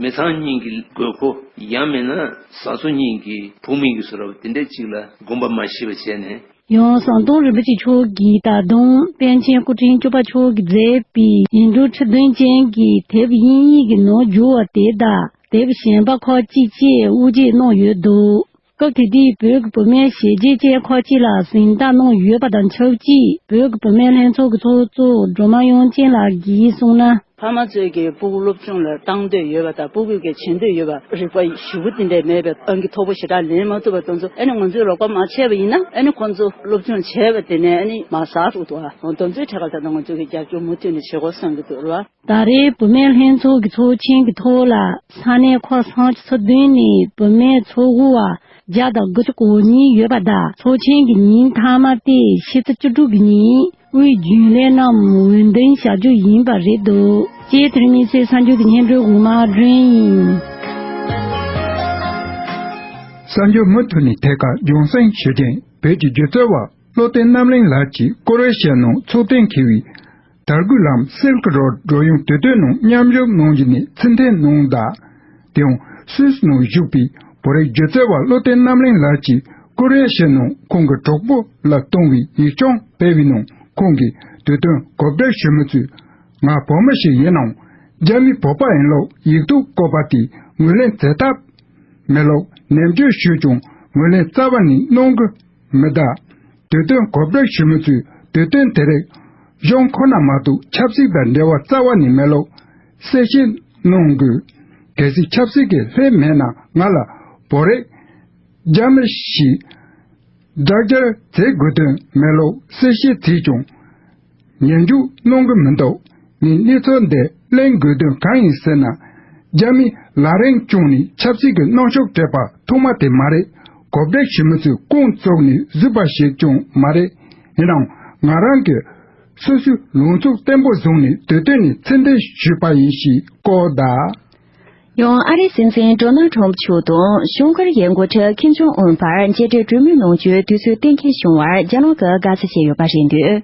མི་ཚང་གཉིས་ཀྱི་དགོས་མཁོ། ཡང་མིན་ན་བཟའ་ཚོ་གཉིས་ཀྱི་བུ་མོ་གཉིས་ཀྱི་བཟོ་འདྲ་དེ་འདྲ་གཅིག་ལ་དགོངས་པ་མ་བཞེས་པ་བྱས་ནས། ཡང་ཟམ་གདོང་རིན་པོ་ཆེ་མཆོག་གིས་ད་དུང་པཎ་ཆེན་སྐུ་ཕྲེང་བཅུ་པ་མཆོག་གིས་མཛད་པའི་ཡིག་འབྲུ་ཁྲི་བདུན་ཅན་གྱི་དེབ་དབྱིན་ཡིག་གི་ནང་བསྒྱུར་བ་དེ་དང་དེབ་གཞན་པ་ཁག་ཅིག་བཅས་དབུ་འབྱེད་གནང་ཡོད་འདུག་སྐབས་དེ་དུས་བོད་ཀྱི་བུད་མེད་ཞི་བྱེད་ཅན་ཁག་ཅིག་ལ་གཟེངས་རྟགས་གནང་ཡོད་པ་དང་ཆབས་ཅིག་བོད་ཀྱི་བུད་མེད་ལྷན་ཚོགས་ཀྱི་ཚོགས་གཙོ་སྒྲོལ་མ་དབྱངས་ཅན་ལགས་ཀྱིས་གསུངས་ན། ཕ་མ་ཚོས་ཀྱི་སྤུ་གུ་སློབ་སྦྱོང་ལ་བཏང་འདོད་ཡོད་པ་དང་སྤུ་གུ་གི་བྱེད་འདོད་ཡོད་པ་རིག་པ་ཞུ་བ་དེ་འདྲས་མེད་པའི་ཨང་ཀི་མཐོ་པོ་ཞེ་དྲག་ལེན་མ་ཐུབ་པ་དེ་ཚོ་ཨ་ནི་ང་ཚོས་རོགས་པ་མ་བྱས་པ་ཡིན་ན་ཨ་ནི་ཁོང་ཚོ་སློབ་སྦྱོང་བྱས་པ་དེ་ནས་ཨ་ནི་མ་ཟ་འགྲོ་འདུག་ཨ། དེ་ཚོའི་གྲས་ཀ་ད་ལྟ་ང་ཚོས་ཀྱི་རྒྱབ་སྐྱོར་མུ་མཐུད་ནས་བྱེད་དགོས་བསམ་གྱི་འདུག་རེད་བ། ད་རེས་བུད་མེད་ལྷན་ཚོགས་ཀྱི་ཚོགས་ཆེན་གྱི་ཐོག་ལ་ས་གནས་ཁག་སུམ་ཅུ་སོ་བདུན་ནས་བུད་མེད་ཚོགས་དབུ་བ་བརྒྱ་དང་དགུ་བཅུ་གོ་གཉིས་ཡོད་པ་དང་ཚོགས་ཆེན་གྱི་ཉིན་མཐའ་མ་སྟེ་ཕྱི་ཚེས་བཅུ་དྲུག་གི་ཉིན་དབུས་རྒྱུན་ལས་རྣམས་འོས་འདེམས་བྱ་རྒྱུ་ཡིན་པ་རེད་འདུག་ཅེས་དེ་རིང་དམིགས་བསལ་གསར་འགྱུར་གྱི་སྙན་སྒྲོན་འོག་མ་སྒྲོན་ཡིན། གསར་འགྱུར་མུ་མཐུད་ནས་ཐད་ཀར་རྒྱང་སྲིང་ཞུ་རྒྱུ་ཡིན། བོད་ཀྱི་སྒྱུ་རྩལ་བ་བློ་བརྟན་རྣམ་གླིང་ལགས་ཀྱིས་ཀོ་རི་ཡ་ནང་ཚོགས་གཏན་འཁེལ་བའི་དར་གོས་ལམ་སིལ་ཀི་རོཌ་འགྲོ་ཡོང་དུས་སྟོན་ནང་མཉམ་ཞུགས་གནང་རྒྱུ་ནས་ཕྱིར་འཐེན་གནང་གདའ། དེ་ཡང་སུད་སི་ནང་བཞུགས་པའི་བོད་རིགས་སྒྱུ་རྩལ་བ་བློ་བརྟན་རྣམ་གླིང་ལགས་ཀྱིས་ཀོ་རི་ཡ་ནང་ཁོང་གི་གྲོགས་པོ་ལ་བཏང་བའི་ཡིག་ཆུང་སྤེལ་བའི་ནང་ཁོང་གིས་དུས་སྟོན་གོ་སྒྲིག་ཞུ་མི་ཚོས་ང་བོད་མི་ཞིག་ཡིན་ནའང་རྒྱ་མི་བོད་པ་ཡིན་ལུགས་ཡིག་ཐོག་བཀོད་པ་དེ་ངོས་ལེན་བྱེད་ཐབས་མེད་ལུགས་ནན་བརྗོད་ཞུས་ཀྱང་ངོས་ལེན་རྩ་བ་ནས་གནང་གི་མི་གདའ། དུས་སྟོན་གོ་སྒྲིག་ཞུ་མི་ཚོས་དུས་སྟོན་དེ་རིགས་གཞུང་ཁོ་ན་མ་གཏོགས་ཆབ་སྲིད་དང་འབྲེལ་བ་རྩ་བ་ནས་མེད་ལུགས་གསལ་བཤད་གནང་དགོས། གལ་སྲིད་ཆབ་སྲིད་ཀྱི་ལྷད་མེད་ན་ང་ལ་བོད་རིགས་རྒྱ་མི་ཞིག་དྲག་སྐྱེལ་བྱེད་དགོས་དོན་མེད་ལུགས་གསལ་བཤད་བྱས་ཀྱང་། ཉན་རྒྱུ་གནང་གི་མི་འདུག་ངས་གནས་ཚུལ་འདི་གླེང་དགོས་དོན་གང་ཡིན་ཟེར་ན། རྒྱ་མིས་ལག་རིང་བྱུང་ནས་ཆབ་སྲིད་ཀྱི་གནོན་ཤུགས་སྤྲད་པ་ཐོག་མ་དེ་མ་རེད། གོ་སྒྲིག་ཞུ་མི་ཚོས་རྐང་བཙུགས་ནས་བཟོས་པ་ཞིག་ཀྱང་མ་རེད། ཡིན་ནའང་ང་རང་གིས་སོ་སོའི་ལངས་ཕྱོགས་བརྟན་པོ་བཟུང་ནས་དུས་སྟོན་ནས་ཕྱིར་འཐེན་ཞུས་པ་ཡིན་ཞེས་བཀོད་གདའ། ཡང་ཨ་རིའི་སྲིད་འཛིན་ཌོ་ནལ་ཁྲོམ་མཆོག་དང་བྱང་ཀོ་རི་ཡའི་འགོ་ཁྲིད་ཁིམ་ཇོང་ཨུན་བར་མཇལ་འཕྲད་གྲོས་མོལ་གནང་རྒྱུའི་དུས་ཚོད་གཏན་འཁེལ་བྱུང་བར་རྒྱ་ནག་གིས་དགའ་བསུ་བྱས་ཡོད་པ་རེད་འདུག་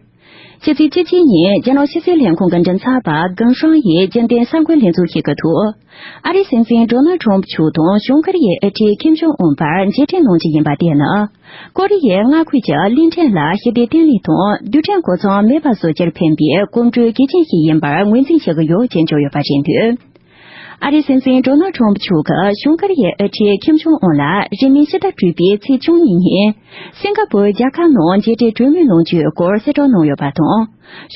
ཕྱི་ཚེས་བཅུ་གཅིག་ཉིན་རྒྱ་ནག་ཕྱི་སྲིད་ལྷན་ཁང་གི་མགྲིན་ཚབ་པ་ཀེང་ཧྲང་ཡིས་རྒྱུན་ལྡན་གསར་འགོད་ལྷན་ཚོགས་ཤིག་གི་ཐོག་ཨ་རིའི་སྲིད་འཛིན་ཌོ་ནལ་ཁྲོམ་མཆོག་དང་བྱང་ཀོ་རི་ཡའི་ཨུ་ཁྲིད་ཁིམ་ཇོང་ཨུན་བར་མཇལ་འཕྲད་གནང་རྒྱུ་ཡིན་པ་དེ་ནི། ཀོ་རི་ཡའི་མངའ་ཁུལ་གྱི་གླིང་ཕྲན་ལ་ཞི་བདེ་བརྟན་ལྷིང་དང་རྡུལ་ཕྲན་གོ་མཚོན་མེད་པ་བཟོ་རྒྱུར་ཕན་པའི་གོམ་བགྲོད་གལ་ཆེན་ཞིག་ཡིན་པར་ངོས་འཛིན་བྱེད་ཀྱི་ཡོད་ཅེས་བརྗོད་ཡོད་པ་རེད་འདུག་ཨ་རིའི་སྲིད་འཛིན་ཌོ་ནལ་ཁྲོམ་མཆོག་གིས་བྱང་ཀོ་རི་ཡའི་ཨུ་ཁྲིད་ཁིམ་ཇོང་ཨུན་ལ་རིང་མིན་ཕྱི་ཟླ་དྲུག་པའི་ཚེས་བཅུ་གཉིས་ཉིན། སིང་ག་པུར་རྒྱལ་ཁབ་ནང་མཇལ་འཕྲད་གྲོས་མོལ་གནང་རྒྱུའི་སྐོར་གསལ་བསྒྲགས་གནང་ཡོད་པ་དང་།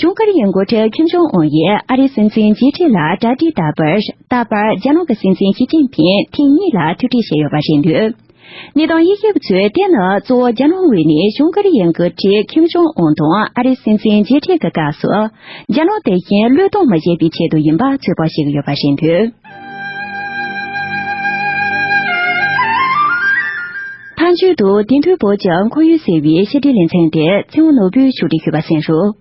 བྱང་ཀོ་རི་ཡའི་འགོ་ཁྲིད་ཁིམ་ཇོང་ཨུན་ཡིས་ཨ་རིའི་སྲིད་འཛིན་མཇལ་འཕྲད་ལ་གྲ་སྒྲིག་བསྟར་བར་རྟག་པར་རྒྱ་ནག་གི་སྲིད་འཛིན་ཞི་ཅིན་ཕིང་ཐེངས་གཉིས་ལ་ཐུག་འཕྲད་བྱས་ཡོད་པ་རེད་འདུག་གནས་སྟངས་དབྱེ་ཞིབ་པ་ཚོས་དེ་ནི་གཙོ་བོ་རྒྱ་ནག་ངོས་ནས་བྱང་ཀོ་རི་ཡའི་འགོ་ཁྲིད་ཁིམ་ཇོང་ཨུན་དང་ཨ་རིའི་སྲིད་འཛིན་མཇལ་འཕྲད་ཀྱི་སྐབས་སུ། རྒྱ་ནག་དེ་བཞིན་བློས་གཏོང་མ་བྱས་པའི་ཆེད་དུ་ཡིན་པ་ཚོད་དཔག་བྱེད་ཀྱི་ཡོད་པ་རེད་འདུག་མཐའ་མཇུག་ཏུ་དེང་དུས་བོད་ཀྱི་ཁོར་ཡུག་ཟེར་བའི་བཤད་སྒྲའི་ལེ་ཚན་དེ་ཚེ་དབང་ནོར་བུས་ཕྱོགས་སྒྲིག་ཞུས་པ་གསན་རོགས།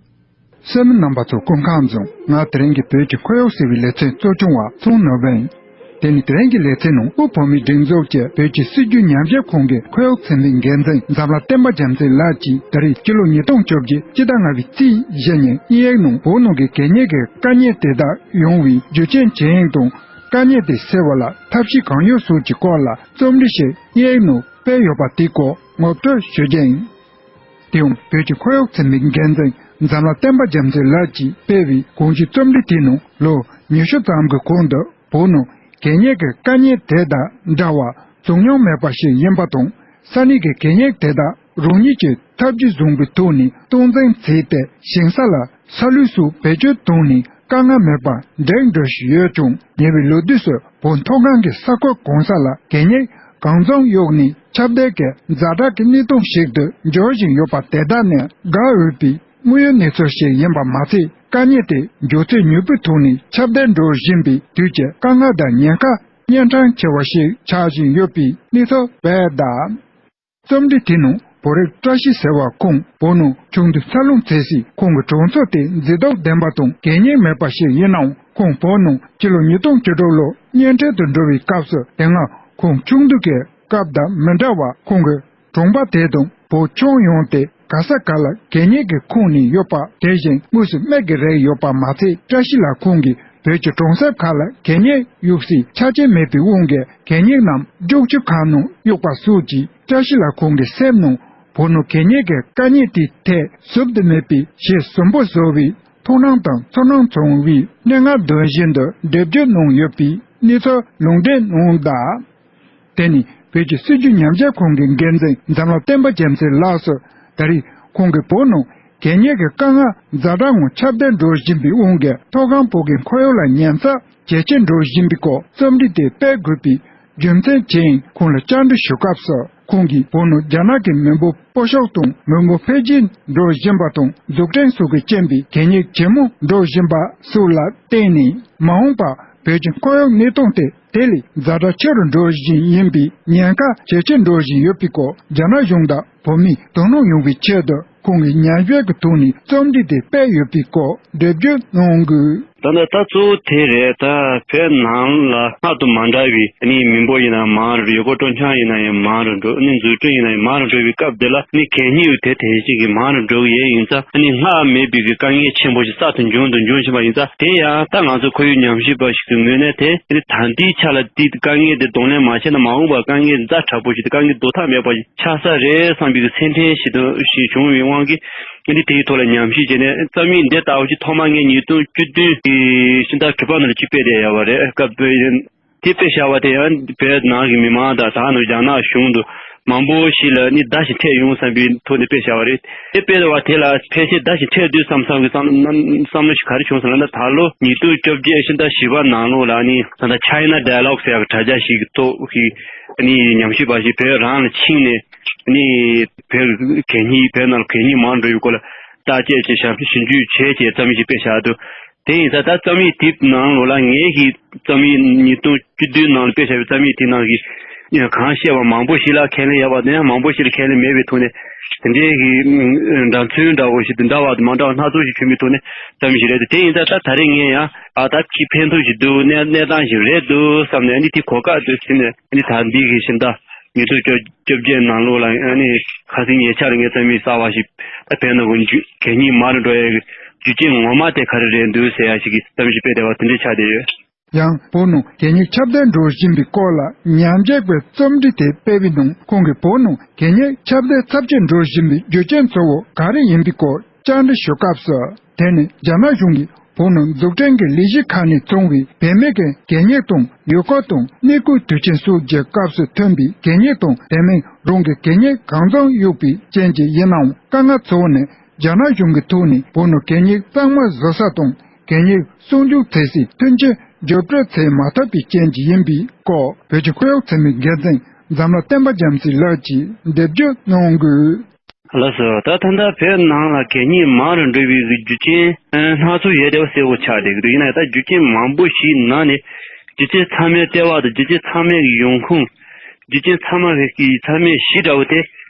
གསན་མི་རྣམ་པ་ཚོ་སྐུ་ཁམས་བཟང་། ང་དེ་རིང་གི་བོད་ཀྱི་ཁོར་ཡུག་ཟེར་བའི་ལེ་ཚན་གཙོ་སྐྱོང་བ་ཚེ་དབང་ནོར་བུ་ཡིན། དེ་ནི་དེ་རིང་གི་ལེ་ཚན་ནང་དབུ་བོད་མིའི་སྒྲིག་འཛུགས་ཀྱི་བོད་ཀྱི་སྲིད་བྱུས་ཉམས་ཞིབ་ཁང་གི་ཁོར་ཡུག་ཚན་པའི་འགན་འཛིན་འཛམ་ལྷ་བསྟན་པ་རྒྱལ་མཚན་ལགས་ཀྱིས་ད་རེས་སྤྱི་ལོ་ཉིས་སྟོང་བཅོ་བརྒྱད་སྤྱི་ཟླ་ལྔ་པའི་ཚེས་བཞི་ཉིན་དབྱིན་ཡིག་ནང་བོད་ནང་གི་གད་སྙིགས་ཀྱི་དཀའ་ངལ་དེ་དག་ཡོང་བའི་རྒྱུ་རྐྱེན་ཇི་ཡིན་དང་། དཀའ་ངལ་དེ་སེལ་བ་ལ་ཐབས་ཤེས་གང་ཡོད་སོགས་ཀྱི་སྐོར་ལ་རྩོམ་སྒྲིག་ཞིག་དབྱིན་ཡིག་ནང་སྤེལ་ཡོད་པ་དེའི་སྐོར་ངོ་སྤྲོད་ཞུ་རྒྱུ་ཡིན། དེ་ཡང་བོད་ཀྱི་ཁོར་ཡུག་ཚན་པའི་འགན་འཛིན་འཛམ་ལྷ་བསྟན་པ་རྒྱལ་མཚན་ལགས་ཀྱིས་སྤེལ་བའི་གོང་ཞུས་རྩོམ་སྒྲིག་དེའི་ནང་ལོ་ཉི་ཤུ་ཙམ་གྱི་གོང་དུ་བོད་ནང་གད་སྙིགས་ཀྱི་དཀའ་ངལ་དེ་དང་འདྲ་བ་བྱུང་མྱོང་མེད་པ་ཞིག་ཡིན་པ་དང་། ས་གནས་ཀྱི་གད་སྙིགས་དེ་དག་རང་ཉིད་ཀྱི་ཐབས་ཇུས་བཟུང་བའི་ཐོག་ནས་སྟངས་འཛིན་བྱས་ཏེ་ཞིང་ས་ལ་ས་ལུད་སོགས་བེད་སྤྱོད་བཏང་ནས་དཀའ་ངལ་མེད་པར་འགྲིག་འགྲོ་བཞིན་ཡོད་ཀྱང་། ཉེ་བའི་ལོ་དུས་སུ་བོད་མཐོ་སྒང་གི་ས་ཁུལ་གང་ས་ལ་གད་སྙིགས་གང་འཚམ་གཡུགས་ནས་ཁྱབ་གདལ་གྱི་ཛ་དྲག་གི་གནས་སྟངས་ཤིག་ཏུ་འགྱུར་བཞིན་ཡོད་པ་དེ་དག་ནི་དགའ་འོས་པའི་དངོས་ཡོད་གནས་ཚུལ་ཞིག་ཡིན་པ་མ་ཚད། དཀའ་ངལ་དེ་མགྱོགས་ཚད་མྱུར་པོའི་ཐོག་ནས་ཁྱབ་གདལ་འགྲོ་བཞིན་པའི་དུས་ཀྱི་དཀའ་ངལ་དང་ཉེན་ཁ་གཉན་འཕྲང་ཆེ་བ་ཞིག་ཆགས་བཞིན་ཡོད་པའི་གནས་ཚུལ་སྤེལ་གདའ། རྩོམ་སྒྲིག་དེའི་ནང་བོད་རིགས་བཀྲ་ཤིས་ཟེར་བ་ཁོང་བོད་ནང་ཆུང་དུས་འཚར་ལོངས་མཛད་སའི་ཁོང་གི་གྲོང་ཚོ་དེ་མཛེས་སྡུག་ལྡན་པ་དང་གད་སྙིགས་མེད་པ་ཞིག་ཡིན་ནའང་། ཁོང་བོད་ནང་སྤྱི་ལོ་ཉིས་སྟོང་བཅུ་དྲུག་ལོར་གཉེན་འཕྲད་དུ་འགྲོ་བའི་སྐབས་སུ། དེ་སྔ་ཁོང་ཆུང་དུས་ཀྱི་སྐབས་དང་མི་འདྲ་བར་ཁོང་གི་གྲོང་པ་དེ་དང་བོད་ཁྱོན་ཡོངས་དེ་ག་ས་ག་ལ་གད་སྙིགས་ཀྱིས་ཁེངས་ནས་ཡོད་པ། དེ་བཞིན་དངོས་སུ་སྨན་གྱིས་རེག་ཡོད་པ་མ་ཚད། བཀྲ་ཤིས་ལགས་ཁོང་གིས་བོད་ཀྱི་གྲོང་གསེབ་ཁག་ལ་གད་སྙིགས་གཡུག་སའི་ཆ་རྐྱེན་མེད་པའི་དབང་གིས་གད་སྙིགས་རྣམས་སྦྱོང་བྱེད་ཁང་ནང་གཡུགས་པ་སོགས་ཀྱིས། བཀྲ་ཤིས་ལགས་ཁོང་གི་སེམས་ནང་བོད་ནང་གད་སྙིགས་ཀྱི་དཀའ་ངལ་དེའི་ཐད་བཟོད་དུ་མེད་པའི་ཞེ་ཟུང་པོ་བཟོ་བའི་མཐོང་སྣང་དང་ཚོར་སྣང་བྱུང་བའི་སྙན་ངག་འདོན་བཞིན་དུ་འགྲེལ་བརྗོད་གནང་ཡོད་པའི་གནས་ཚུལ་ལུང་འདྲེན་གནང་གདའ། དེ་ནི་ བོད་ཀྱི་སྲིད་བྱུས་ཉམས་ཞིབ་ཁང་གི་འགན་འཛིན་འཛམ་ལྷ་བསྟན་པ་རྒྱལ་མཚན་ལགས་སུ། ད་རེས་ཁོང་གིས་བོད་ནང་གད་སྙིགས་ཀྱི་དཀའ་ངལ་ཛ་དྲག་ངང་ཁྱབ་གདལ་འགྲོ་བཞིན་པའི་དབང་གིས། མཐོ་སྒང་བོད་ཀྱི་ཁོར་ཡུག་ལ་ཉེན་ཚབས་ཇེ་ཆེར་འགྲོ་བཞིན་པའི་སྐོར། རྩོམ་བྲིས་དེ་སྤེལ་དགོས་པའི་རྒྱུ་མཚན་ཅན་ཁོང་ལ་བཅར་འདྲི་ཞུ་སྐབས་སུ། ཁོང་གིས་བོད་ནང་རྒྱ་ནག་གི་མི་འབོར་སྤོ་གཤོག་དང་མི་འབོར་འཕེལ་རྒྱས་འགྲོ་བཞིན་པ་དང་། འཛུགས་སྐྲུན་སོགས་ཀྱི་རྐྱེན་པས་གད་སྙིགས་ཇེ་མང་འགྲོ་བཞིན་པ་སོགས་ལ་བརྟེན་ནས། མ་འོངས་པར་བོད་ཀྱི་ཁོར་ཡུག་གནས་སྟངས་དེ་དེ་ལས་ཛ་དྲག་ཆེ་རུ་འགྲོ་བཞིན་ཡིན་པའི་ཉེན་ཁ་ཇེ་ཆེར་འགྲོ་བཞིན་ཡོད་པའི་སྐོར། རྒྱ་ནག་གཞུང་དང་བོད་མིའི་དོ་སྣང་ཡོང་བའི་ཆེད་དུ་ཁོང་གིས་ཉམས་ཞིབ་ཀྱི་ཐོག་ནས་རྩོམ་བྲིས་དེ་སྤེལ་ཡོད་པའི་སྐོར་འགྲེལ་བརྗོད་གནང་དགོས། ད་ལྟ་ད་གཙོ་བོ་དེ་རེད། ད་བོད་ནང་ལ་སྔར་དང་མ་འདྲ་བའི་ནི་མི་འབོར་ཡིན་ན་མང་རུ་འགྲོ། ཡུལ་སྐོར་སྤྲོ་འཆམ་ཡིན་ན་ཡང་མང་རུ་འགྲོ། ནི་འཛུགས་སྐྲུན་ཡིན་ན་ཡང་མང་རུ་འགྲོ་བའི་སྐབས་དེ་ལ་ནི་གད་སྙིགས་དེ་དེ་བཞིན་གྱི་མང་རུ་འགྲོ་གི་ཡོད་ཡིན་ཙང་། ནི་སྔར་མེད་པའི་གི་དཀའ་ངལ་ཆེན་པོ་ཞིག་རྩ་དང་འབྱུང་དུ་འབྱུང་བཞིན་པ་ཡིན་ཙང་། དེ་ཡང་ད་ང་ཚོ་ཁོར་ཡུག་ཉམས་ཞིབ་པ་ཞིག་གི་ངོས་ནས་དེ་ནི་ད་ལྟའི་ཆ་ལ་དེ་དཀའ་ངལ་དེ་གདོང་ལེན་མ་བྱས་ན། མ་འོངས་པར་དཀའ་ངལ་ཛ་དྲག་པོ་ཞིག་དང་། དཀའ་ངལ་ཟློག་ཐབས་མེད་པ་ཞིག་ཆགས་ས་རེད་བསམ་པའི་གི་སེམས་ཁྲལ་ཞིག་དང་ཞིག་བྱུང་བའི་དབང་གིས། ཨ་ནི་དེའི་ཐོག་ལ་ཉམས་ཞིབ་བྱས་ནས། རྩོམ་ཡིག་འདི་ལྟ་བུ་ཞིག་ཐོག་མ་ངས་ཉིས་སྟོང་བཅུ་བདུན་གྱི་ཕྱི་ཟླ་དྲུག་པ་ནང་ལ་ཅིག་སྤེལ་བསྡད་ཡོད་པ་རེད། སྐབས་དེ་ཡིན། དེ་སྤེལ་བཞག་པ་དེ་ཡང་བོད་ནང་གི་མི་མང་དང་། ད་ནང་རྒྱ་ནག་གཞུང་དུ་མང་པོ་ཞིག་ལ་ནི་བརྡ་ཞིག་འཕྲོད་ཡོང་བསམ་པའི་ཐོག་ནས་སྤེལ་བཞག་པ་རེད། དེ་སྤེལ་བ་དེ་ལ་ཕལ་ཆེར་བརྡ་ཞིག་འཕྲོད་དུས་བསམ་བསམ་གྱི་བསམ་བསམ་བློ་ཞིག་ག་རེ་བྱུང་སོང་ལབ་ན། ད་ལོ་ཉིས་སྟོང་བཅོ་བརྒྱད་ཕྱི་ཟླ་བཞི་པ་ནང་ལོགས་ལ་ནི་ད་ལྟ་China Dialogue ཟེར་ཡག་གི་དྲ་རྒྱ་ཞིག་གི་ཐོག་གི་ནི་ཉམས་ཞིབ་པ་ཞིག་བོད་རང་ལ་ཕྱིན་ནས། ནི་བོད་གད་སྙིགས། བོད་ནང་ལ་གད་སྙིགས་མང་འགྲོ་ཡི་སྐོར་ལ་བརྟག་དཔྱད་བྱས། ཞིབ་འཇུག་བྱས་བྱས་རྩོམ་ཡིག་ཅིག་སྤེལ་བཞག་འདུག་དེ་ཡིན་ཙང་ད་རྩོམ་ཡིག་དེའི་ནང་ལོགས་ལ་ངེད་ཀྱི་རྩོམ་ཡིག་ཉིས་སྟོང་བཅུ་བདུན་ནང་ལ་སྤེལ་བཞག་པའི་རྩོམ་ཡིག་དེའི་ནང་གི་གང་བཤད་པ་མང་པོ་ཞིག་ལ་ཁས་ལེན་ཡོད་པ་དང་། ཡང་མང་པོ་ཞིག་ལ་ཁས་ལེན་མེད་པའི་ཐོག་ནས། དེ་འདྲའི་གི་འདྲ་མཚུངས་འདྲ་བོ་ཞིག་དང་། འདྲ་བ་དང་མ་འདྲ་བ་སྣ་ཚོགས་ཤིག་བྱུང་བའི་ཐོག་ནས་རྩོམ་ཡིག་ཞིག་རེད་དེ། དེ་ཡིན་ཙང་ད་ད་རེས་ངས་ཡང་ཨ་ད་ཅིག་ཕན་ཐོགས་ཤིག་འདུག་གནས་གནས་སྟངས་ཤིག་རེད་འདུག་བསམ་ནས། ཨ་ནི་དེ་གོ་སྐབས་དེ་ཟིན་ནས། ཨ་ནི་ད་འདི་གི་ཕྱི་ཟླ་ཉིས་སྟོང་བཅོ་བརྒྱད་ནང་ལོགས་ལ། ཨ་ནི་ཁ་སང་ཉེ་ཆར་ངས་རྩོམ་ཡིག་གསར་བ་ཞིག་ད་བོད་ནང་གི་འཇུ་གད་སྙིགས་མང་རུ་འགྲོ་ཡའི་རྒྱུ་རྐྱེན་ངོ་མ་དེ་ག་རེ་རེད་འདུག་ཟེར་ཡ་ཞིག་གི་རྩོམ་ཡིག་སྤེལ་བསྡད་པ་དེ་འདྲ་ཆགས་བསྡད་ཡོད། ཡང་བོད་ནང་གད་སྙིགས་ཁྱབ་གདལ་འགྲོ་བཞིན་པའི་སྐོར་ལ་ཉམས་ཞིབ་པའི་རྩོམ་བྲིས་དེ་སྤེལ་བའི་ནང་། ཁོང་གིས་བོད་ནང་གད་སྙིགས་ཁྱབ་གདལ་ཚབས་ཆེར་འགྲོ་བཞིན་པའི་རྒྱུ་རྐྱེན་གཙོ་བོ་ག་རེ་ཡིན་པའི་སྐོར་བཅར་འདྲི་ཞུ་སྐབས་སུ། དེ་ནི་རྒྱ་ནག་གཞུང་གིས་བོད་ནང་འཛུགས་སྐྲུན་གྱི་ལས་གཞི་ཁག་ནས་བྱུང་བའི་བེད་མེད་ཀྱི་གད་སྙིགས་དང་། ཡུལ་སྐོར་དང་གནས་སྐོར་དུས་ཆེན་སོགས་ཀྱི་སྐབས་སུ་ཐོན་པའི་གད་སྙིགས་དང་། དེ་མིན་རང་གི་གད་སྙིགས་གང་འཚམ་གཡུགས་པའི་རྐྱེན་གྱིས་ཡིན་ནའང་། དཀའ་ངལ་གཙོ་བོ་ནི་རྒྱ་ནག་གཞུང་གི་ཐོག་ནས་བོད་ནང་གད་སྙིགས་གཙང་མ་བཟོ་ས་དང་། གད་སྙིགས་གསོག་འཇོག་བྱེད་སའི་མཐུན་རྐྱེན་བརྒྱུད་སྤྲོད་བྱེད་མ་ཐུབ་པའི་རྐྱེན་གྱིས་ཡིན་པའི་སྐོར། བོད་ཀྱི་ཁོར་ཡུག་ཚན་པའི་འགན་འཛིན་འཛམ་ལྷ་བསྟན་པ་རྒྱལ་མཚན་ལགས་ཀྱིས་འགྲེལ་བརྗོད་གནང་དགོས། ལགས་སོ། ད་ད་ལྟ་བོད་ནང་ལ་གད་སྙིགས་མང་རུ་འགྲོ་བའི་རྒྱུ་རྐྱེན་སྣ་ཚོགས་ཡོད་བསྡད་པ་གསལ་པོ་ཆགས་བསྡད་ཀྱི་འདུག་ཡིན་ན་ཡང་ད་རྒྱུ་རྐྱེན་མང་པོ་ཞིག་ནང་ནས་རྒྱུ་རྐྱེན་ཚང་མའི་ལྟེ་བ་དང་། རྒྱུ་རྐྱེན་ཚང་མའི་ཡོང་ཁུངས། རྒྱུ་རྐྱེན་ཚང་མ་གི་ཚང་མའི་གཞི་འདྲ་བོ་དེ།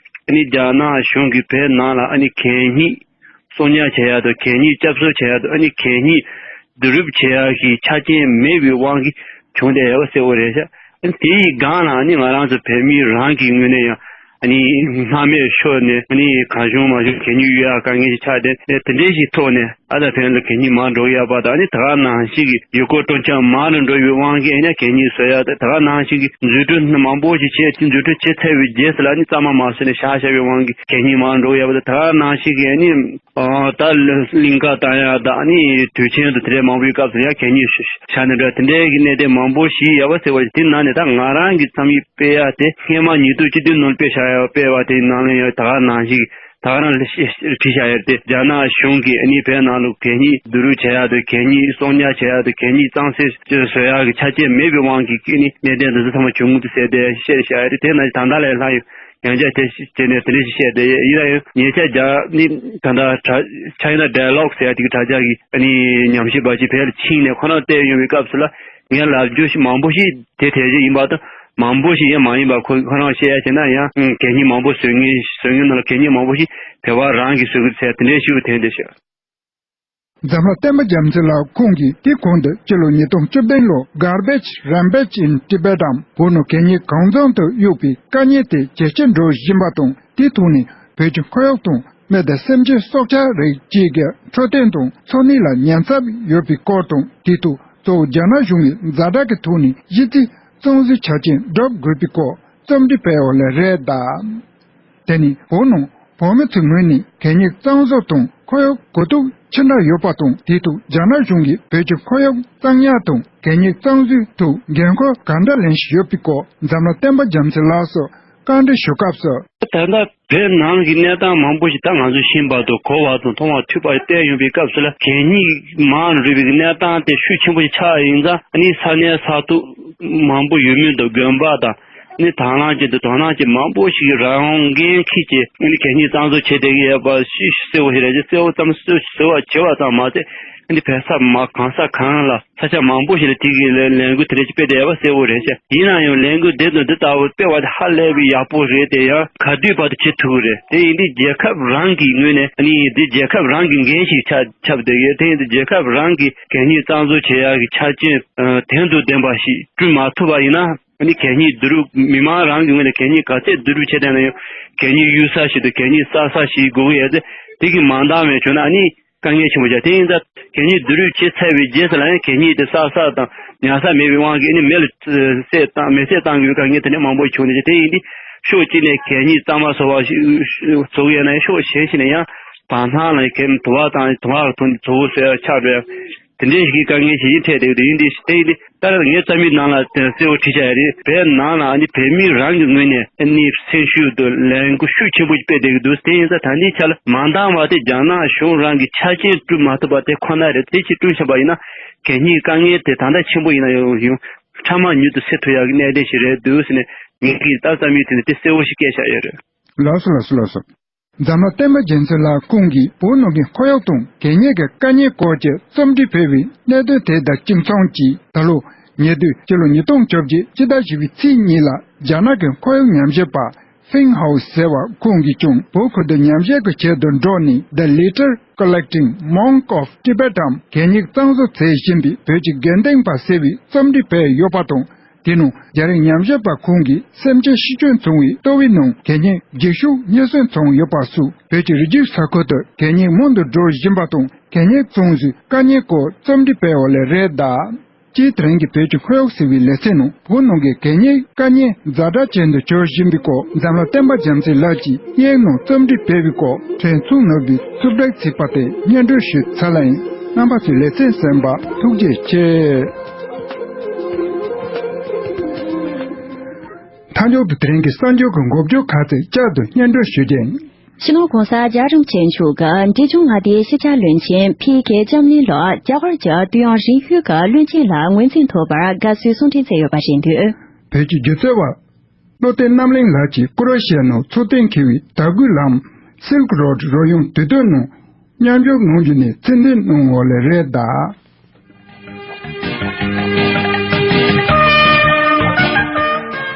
ཨ་ནི་རྒྱ་ནག་གཞུང་གིས་བོད་ནང་ལ་ཨ་ནི་གད་སྙིགས་གསོག་ཉར་བྱེད་ཡག་དང་། གད་སྙིགས་སྐྱབས་གསོ་བྱེད་ཡག་དང་། ཨ་ནི་གད་སྙིགས་བསྡུ་རུབ་བྱེད་ཡག་གི་ཆ་རྐྱེན་མེད་པའི་དབང་གིས་བྱུང་བསྡད་ཡོད་པ་གསལ་པོ་རེད་ཤག་ཨ་ནི་དེ་ཡི་སྒང་ལ་ཨ་ནི་ང་རང་ཚོ་བོད་མི་རང་གི་ངོས་ནས་ཡང་། ཨ་ནི་སྣང་མེད་ཤོར་ནས། ཨ་ནི་གང་བྱུང་མང་བྱུང་གད་སྙིགས་གཡུག་ཡག་དཀའ་ངལ་ཞིག་ཆགས་ཏེ། དེ་འདྲའི་ཞིག་ཐོག་ནས་ཨ་ད་བོད་ལ་གད་སྙིགས་མང་འགྲོ་གི་ཡོད་པ་དང་། ཨ་ནི་ད་ག་ནང་བཞིན་གྱི་ཡུལ་སྐོར་སྤྲོ་འཆམ་མང་རུ་འགྲོ་བའི་དབང་གིས། ཨ་ནི་གད་སྙིགས་བཟོ་ཡག་དེ་ད་ག་ནང་བཞིན་གྱི་འཛུགས་སྐྲུན་མང་པོ་ཞིག་བྱས། དེ་འཛུགས་སྐྲུན་བྱེད་ཚར་བའི་རྗེས་སུ་ལ་ཨ་ནི་གཙང་མ་མ་བཟོས་ནས་བཞག་བཞག་པའི་དབང་གིས་གད་སྙིགས་མང་རུ་འགྲོ་གི་ཡོད་པ་དང་། ད་ག་ནང་བཞིན་གྱི་ཨ་ནི། ཨ་ད་གླིང་ག་བཏང་ཡག་དང་། ཨ་ནི་དུས་ཆེན་དང་དེ་འདྲའི་མང་པོའི་སྐབས་སུ་ཡང་གད་སྙིགས་བཞག་ནས་འགྲོ། དེ་འདྲའི་གི་གནད་དོན་མང་པོ་ཞིག་ཡོད་པ་གསལ་པོ་རེད། དེ་ནང་ནས་ད་ང་རང་གི་རྩོམ་ཡིག་སྤེལ་ཡག་དེ། སྔོན་མ་ཉིས་སྟོང་བཅུ་བདུན་ནང་སྤེལ་བཞག་ཡག་སྤེལ་བ་དེའི་ནང་ལ་ཡང་ད་ག་ནང་བཞིན། ད་ག་རང་ལ་བྲིས་བཞག་ཡོད་དེ། རྒྱ་ནག་གཞུང་གིས་ཨ་ནི་བོད་ནང་ལ་གད་སྙིགས་བསྡུ་རུབ་བྱེད་ཡག་དང་། གད་སྙིགས་གསོག་ཉར་བྱེད་ཡག་དང་། གད་སྙིགས་གཙང་སེལ་བཟོ་ཡག་གི་ཆ་རྐྱེན་མེད་པའི་དབང་གིས་ཨ་ནི་གནད་དོན་འདི་ཚོ་ཚང་མ་བྱུང་གི་འདུག་ཟེར་ཏེ་བཤད་བཞག་ཡོད་རེད། དེ་ནང་ད་ལྟ་ལས་སླ་ཡོད། ཡང་བསྐྱར་དེ་བྱས་ནས་དེ་འདྲ་ཞིག་བཤད་བསྡད་ཡོད། ཡིན་ན་ཡང་ཉེ་ཆར་རྒྱ་ནི་ད་ལྟ་དྲ་China Dialogue ཟེར་ཡ་དེ་གི་དྲ་རྒྱ་གི་ཨ་ནི་ཉམས་ཞིབ་པ་ཞིག་བོད་ལ་ཕྱིན་ནས་ཁོ་རང་བལྟས་ཡོང་བའི་སྐབས་སུ་ལ། ངས་ལབ་རྒྱུ་ཞིག་མང་པོ་ཞིག་དེ་དེ་བཞིན་ཡིན་པ་དང་། མང་པོ་ཞིག་ཡང་མ་ཡིན་པ། ཁོ་ཁོ་རང་བཤད་ཡ་བྱས་ན་ཡང་གད་སྙིགས་མང་པོ་བཟོ་མཁན་བཟོ་མཁན་ནང་ལ་གད་སྙིགས་མང་པོ་ཞིག་བོད་པ་རང་གིས་བཟོ་གི་ཟེར་དེ་འདྲའི་ཞིག་ཐོན་བསྡད་ཤག་འཛམ་ལྷ་བསྟན་པ་རྒྱལ་མཚན་ལགས་ཁོང་གིས་དེའི་གོང་དུ་སྤྱི་ལོ་ཉིས་སྟོང་བཅུ་བདུན་ལོར་Garbage Rampage in Tibet འམ། བོད་ནང་གད་སྙིགས་གང་འཚམ་དུ་གཡུགས་པའི་དཀའ་ངལ་དེ་ཇེ་ཆེར་འགྲོ་བཞིན་པ་དང་། དེའི་ཐོག་ནས་བོད་ཀྱི་ཁོར་ཡུག་དང་མི་དང་སེམས་ཅན་སྲོག་ཆགས་རིགས་བཅས་ཀྱི་འཕྲོད་བསྟེན་དང་འཚོ་གནས་ལ་ཉེན་ཚབས་ཡོད་པའི་སྐོར་དང་། དེའི་ཐོག་གཙོ་བོ་རྒྱ་ནག་གཞུང་གིས་ཛ་དྲག་གི་ཐོག་ནས་གཞི་རྩའི་གཙང་བཟོའི་ཆ་རྐྱེན་སྒྲུབ་དགོས་པའི་སྐོར་རྩོམ་བྲིས་སྤེལ་བ་ལ་རེད་གདའ། དེ་ནི་བོད་ནང་བོད་མི་ཚོའི་ངོས་ནས་གད་སྙིགས་གཙང་བཟོ་དང་ ཁོར་ཡུག་གོ་རྟོགས་ཆེ་དྲགས་ཡོད་པ་དང་། དེ་དུས་རྒྱ་ནག་གཞུང་གིས་བོད་ཀྱི་ཁོར་ཡུག་གཙང་ཉར་དང་གད་སྙིགས་གཙང་བཟོའི་ཐོག་འགན་ཁུར་ག་འདྲ་ལེན་བཞིན་ཡོད་པའི་སྐོར་འཛམ་གླིང་བསྟན་པ་རྒྱ་མཚོ་ལགས་སུ་བཀའ་འདྲི་ཞུ་སྐབས་སུ། ད་ལྟ་བོད་ནང་གི་གནས་སྟངས་མང་པོ་ཞིག་ད་ང་ཚོས་ཤེས་པ་དང་གོ་བ་དང་མཐོང་བ་ཐོས་པ་བསྟན་ཡོང་པའི་སྐབས་སུ་ལ། གད་སྙིགས་མང་རུ་བའི་གནས་སྟངས་དེ་ཤུགས་ཆེན་པོ་ཞིག་ཆགས་ཡིན་ཙང་། ཨ་ནི་ས་གནས་ས་ཐོག་མང་པོ་ཡོད་མུས་དང་དགོན་པ་དང་། ནི་དང་བླངས་ཅན་དང་དོ་སྣང་ཅན་མང་པོ་ཞིག་གིས་རང་འགན་འཁྱེར་གྱིས་ནི་གད་སྙིགས་གཙང་བཟོ་བྱེད་བསྡད་ཀྱི་ཡོད་པ་ཞིག་གསལ་བོ་ཞིག་རེད། གསལ་བོ་ཙམ་གསལ་བོ་བྱེད་པ་ཙམ་མ་ཟད། ནི་བོད་ས་མ་གང་ས་གང་ལ་ས་ཆ་མང་པོ་ཞིག་ལ་དེ་གི་ལས་ལས་འགུལ་དེ་འདྲ་ཞིག་སྤེལ་བསྡད་ཡོད་པ་གསལ་བོ་རེད་ཤག་ཡིན་ན་ཡང་ལས་འགུལ་དེ་དང་འདི་ལྟ་བུ་སྤེལ་བ་དེ་ཧ་ལས་པའི་ཡག་པོ་རེད་དེ། ཡང་ག་དུས་བར་དུ་བྱེད་ཐུབ་ཀྱི་རེད། དེ་ཡིན་དུས་རྒྱལ་ཁབ་རང་གི་ངོས་ནས་ནི་འདི་རྒྱལ་ཁབ་རང་གི་འགན་ཞིག་ཆགས་ཆགས་བསྡད་ཡོད། དེ་ཡིན་དུས་རྒྱལ་ཁབ་རང་གི་གད་སྙིགས་གཙང་བཟོ་བྱེད་ཡག་གི་ཆ་རྐྱེན་དོན་དང་ལྡན་པ་ཞིག་བསྐྲུན་མ་ཐུབ་པ་ཡིན་ན། ཨ་ནི་གད་སྙིགས་བསྡུ་རུབ། མི་མང་རང་གི་ངོས་ནས་གད་སྙིགས་ག་ཚད་བསྡུ་རུབ་བྱས་བསྡད་ན་ཡང་། གད་སྙིགས་གཡུག་ས་ཞིག་དང་གད་སྙིགས་བསགས་ས་ཞིག་དགོས་ཀྱི་ཡོད་ཚེ། དེ་གི་མ་འདང་བའི་བྱུང་ན་ཨ་ནི་དཀའ་ངལ་ཆེན་པོ་ཆགས། དེ་ཡིན་ཙང་གད་སྙིགས་བསྡུ་རུབ་བྱས་ཚར་བའི་རྗེས་སུ་ལ་ཡང་གད་སྙིགས་དེ་བསགས་ས་དང་ཉར་ས་མེད་པའི་དབང་གིས་ཨ་ནི་མེ་ལ་བསྲེགས་བཏང་། མེ་བསྲེགས་བཏང་དགོས་པའི་དཀའ་ངལ་དེ་འདྲ་མང་པོ་བྱུང་ནས། དེ་ཡིན་དུས་ཕྱོགས་གཅིག་ནས་གད་སྙིགས་གཙང་མ་བཟོ་བ་ཞིག་བཟོ་གི་ཡོད་ན་ཡང་ཕྱོགས་གཞན་ཞིག་ནས་ཡང་བང་ཐང་ལ་གད་དུ་བ་དང་དུ་བ་གི་ཐོག་ནས་བཟོ་བོ་བཟོས་ཆགས་འགྲོ་ཡ། དེ་འདྲའི་ཞིག་གི་དཀའ་ངལ་ཞིག་ཡིན་འཕྲད་བསྡད་ཡོད། དེ་ཡིན་དུས་དེ་ཡིན་དུས་ད་ངས་རྩ་མེད་ནང་ལ་གསལ་བོ་བྲིས་བཞག་ཡ་རེད། བོད་ནང་ལ་ཨ་ནི་བོད་མི་རང་གི་ངོས་ནས་ཨ་ནི་སེམས་ཤུགས་དང་ལས་འགུལ་ཤུགས་ཆེན་པོ་ཞིག་སྤེལ་བསྡད་ཀྱི་འདུག་དེ་ཡིན་ཙང་ད་ལྟའི་ཆ་ལ་མ་འདང་བ་དེ་རྒྱ་ནག་གཞུང་རང་གི་ཆ་རྐྱེན་བསྐྲུན་མ་ཐུབ་པ་དེ་ཁོ་ན་རེད། དེ་ཅིག་བསྐྲུན་ཆོག་པ་ཡིན་ན་གད་སྙིགས་དཀའ་ངལ་དེ་ད་ལྟ་ཆེན་པོ་ཡིན་ན་ཡང་ཡང་ཕྲ་མ་མྱུར་དུ་སེལ་ཐུབ་ཡག་གི་གནད་དོན་ཞིག་རེད་འདུག་ཟེར་ནས་ངེད་ཀྱིས་ད་རྩ་མེད་དེ་ནས་དེ་གསལ་བོ་ཞིག་བཀལ་བཞག་ཡོད་རེད། ལགས་སོ་ལགས་སོ་ལགས་སོ། འཛམ་གླིང་བསྟན་པ་རྒྱལ་མཚན་ལགས་ཁོང་གིས་བོད་ནང་གི་ཁོར་ཡུག་དང་གད་སྙིགས་ཀྱི་དཀའ་ངལ་སྐོར་གྱི་རྩོམ་བྲིས་ཕུལ་བའི་གནད་དོན་དེ་དང་གཅིག་མཚུངས་ཀྱིས། ད་ལོ་ཉེ་དུས་སྤྱི་ལོ་ཉིས་སྟོང་བཅོ་བརྒྱད་ཕྱི་ཟླ་བཞི་པའི་ཚེས་གཉིས་ལ་རྒྱ་ནག་གི་ཁོར་ཡུག་ཉམས་ཞིབ་པ་ཧྥིང་ཧའོ་ཟེར་བ་ཁོང་གིས་ཀྱང་བོད་ཁུལ་དུ་ཉམས་ཞིབ་ཀྱི་ཆེད་དུ་འགྲོ་ནས། The Litter Collecting Monk of Tibet འམ་གད་སྙིགས་གཙང་བཟོ་མཛད་བཞིན་པའི་བོད་ཀྱི་དགེ་ལྡན་པ་ཟེར་བའི་རྩོམ་བྲིས་སྤེལ་ཡོད་པ་དང་། དེ་ནང་རྒྱ་རིགས་ཉམས་ཞིབ་པ་ཁོང་གིས་སེམས་ཅན་ཤི་སྐྱོན་བྱུང་བའི་ལྟོ་བའི་ནང་གད་སྙིགས་འགྱིག་ཤུགས་རྙེད་སོན་བྱུང་ཡོད་པ་སོགས་བོད་ཀྱི་རི་རྒྱུད་ས་ཁུལ་དུ་གད་སྙིགས་མང་དུ་འགྲོ་བཞིན་པ་དང་། གད་སྙིགས་གཙང་བཟོའི་དཀའ་ངལ་སྐོར་རྩོམ་བྲིས་སྤེལ་བ་ལས་རེད་གདའ། སྤྱིར་དེ་རིང་གི་བོད་ཀྱི་ཁོར་ཡུག་ཟེར་བའི་ལེ་ཚན་ནང་བོད་ནང་གི་གད་སྙིགས་དཀའ་ངལ་ཛ་དྲག་ཅན་དུ་གྱུར་བཞིན་པའི་སྐོར་འཛམ་གླིང་བསྟན་པ་རྒྱལ་མཚན་ལགས་ཀྱིས་སྙན་ངག་རྩོམ་བྲིས་སྤེལ་བའི་སྐོར་ཕྲན་ཚེ་ནོར་བུས་རྩོམ་སྒྲིག་བྱས་པ་དེ་སྙན་སྒྲོན་ཞུས་ཚར་ལ་ཡིན། རྣམ་པ་ཚོས་ལེ་ཚན་གསན་པར་ཐུགས་རྗེ་ཆེ། མཐའ་མཇུག་ཏུ་དེ་རིང་གི་གསར་འགྱུར་གྱི་འགོ་བརྗོད་ཁག་ཅིག་བསྐྱར་དུ་སྙན་སྒྲོན་ཞུ་རྒྱུ་ཡིན། སྤྱི་ནོར་༸གོང་ས་༸རྒྱལ་བ་རིན་པོ་ཆེ་མཆོག་གིས་འབྲས་ལྗོངས་མངའ་སྡེའི་ཤེས་བྱ་བློན་ཆེན་ཕི་ཀེ་ལྕམ་གླིང་ལགས་རྒྱ་གར་གྱི་དུས་ཡུན་རིང་ཤོས་ཀྱི་བློན་ཆེན་ལ་ངོས་འཛིན་ཐོབ་པར་དགའ་བསུའི་གསུང་འཕྲིན་བསྩལ་ཡོད་པ་རེད་འདུག་བོད་ཀྱི་སྒྱུ་རྩལ་བ་བློ་བརྟན་རྣམ་གླིང་ལགས་ཀྱིས་ཀུ་རེ་ཤི་ཡ་ནང་འཚོ་རྟེན་འཁེལ་བའི་དར་གོས་ལམ་Silk Road རོལ་དབྱངས་དུས་སྟོན་ནང་མཉམ་ཞུགས་གནང་རྒྱུ་ནས་ཚད་ལྡན་གནང་བ་ལས་རེད་གདའ།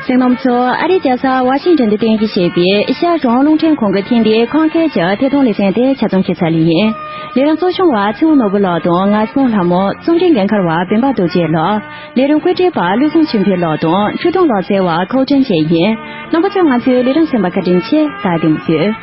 གསན་མཁན་རྣམ་པ་ཚོ། ཨ་རིའི་རྒྱལ་ས་ཝ་ཤིང་ཏོན་དུ་རྟེན་གཞི་བྱས་པའི་ཨེ་ཤ་ཡ་རང་དབང་རླུང་འཕྲིན་ཁང་གི་ཐེངས་འདིའི་ཁམས་སྐད་ཀྱི་ཐད་གཏོང་ལེ་ཚན་དེ་ཆ་ཚང་བྱས་ཚར་ལེ་ཡིན། ལས་རིམ་གཙོ་སྐྱོང་བ་ཚེ་དབང་ནོར་བུ་ལགས་དང་ང་སྲིད་སྐྱོང་ལྷ་མོ། རྩོམ་སྒྲིག་འགན་འཁུར་བ་བེམ་པ་རྡོ་རྗེ་ལགས། ལས་རིམ་བཀོད་སྒྲིག་པ་བློ་བཟང་ཆོས་འཕེལ་ལགས་དང་ཆོས་དུང་ལགས་གཙོས་པ་ཁོ་ཀྲན་ཅེ་ཡིན། རྣམ་པ་ཚོས་ང་ཚོའི་ལས་རིམ་གསན་པར་བཀའ་དྲིན་ཆེ། ད་བདེ་མོ་བྱོས།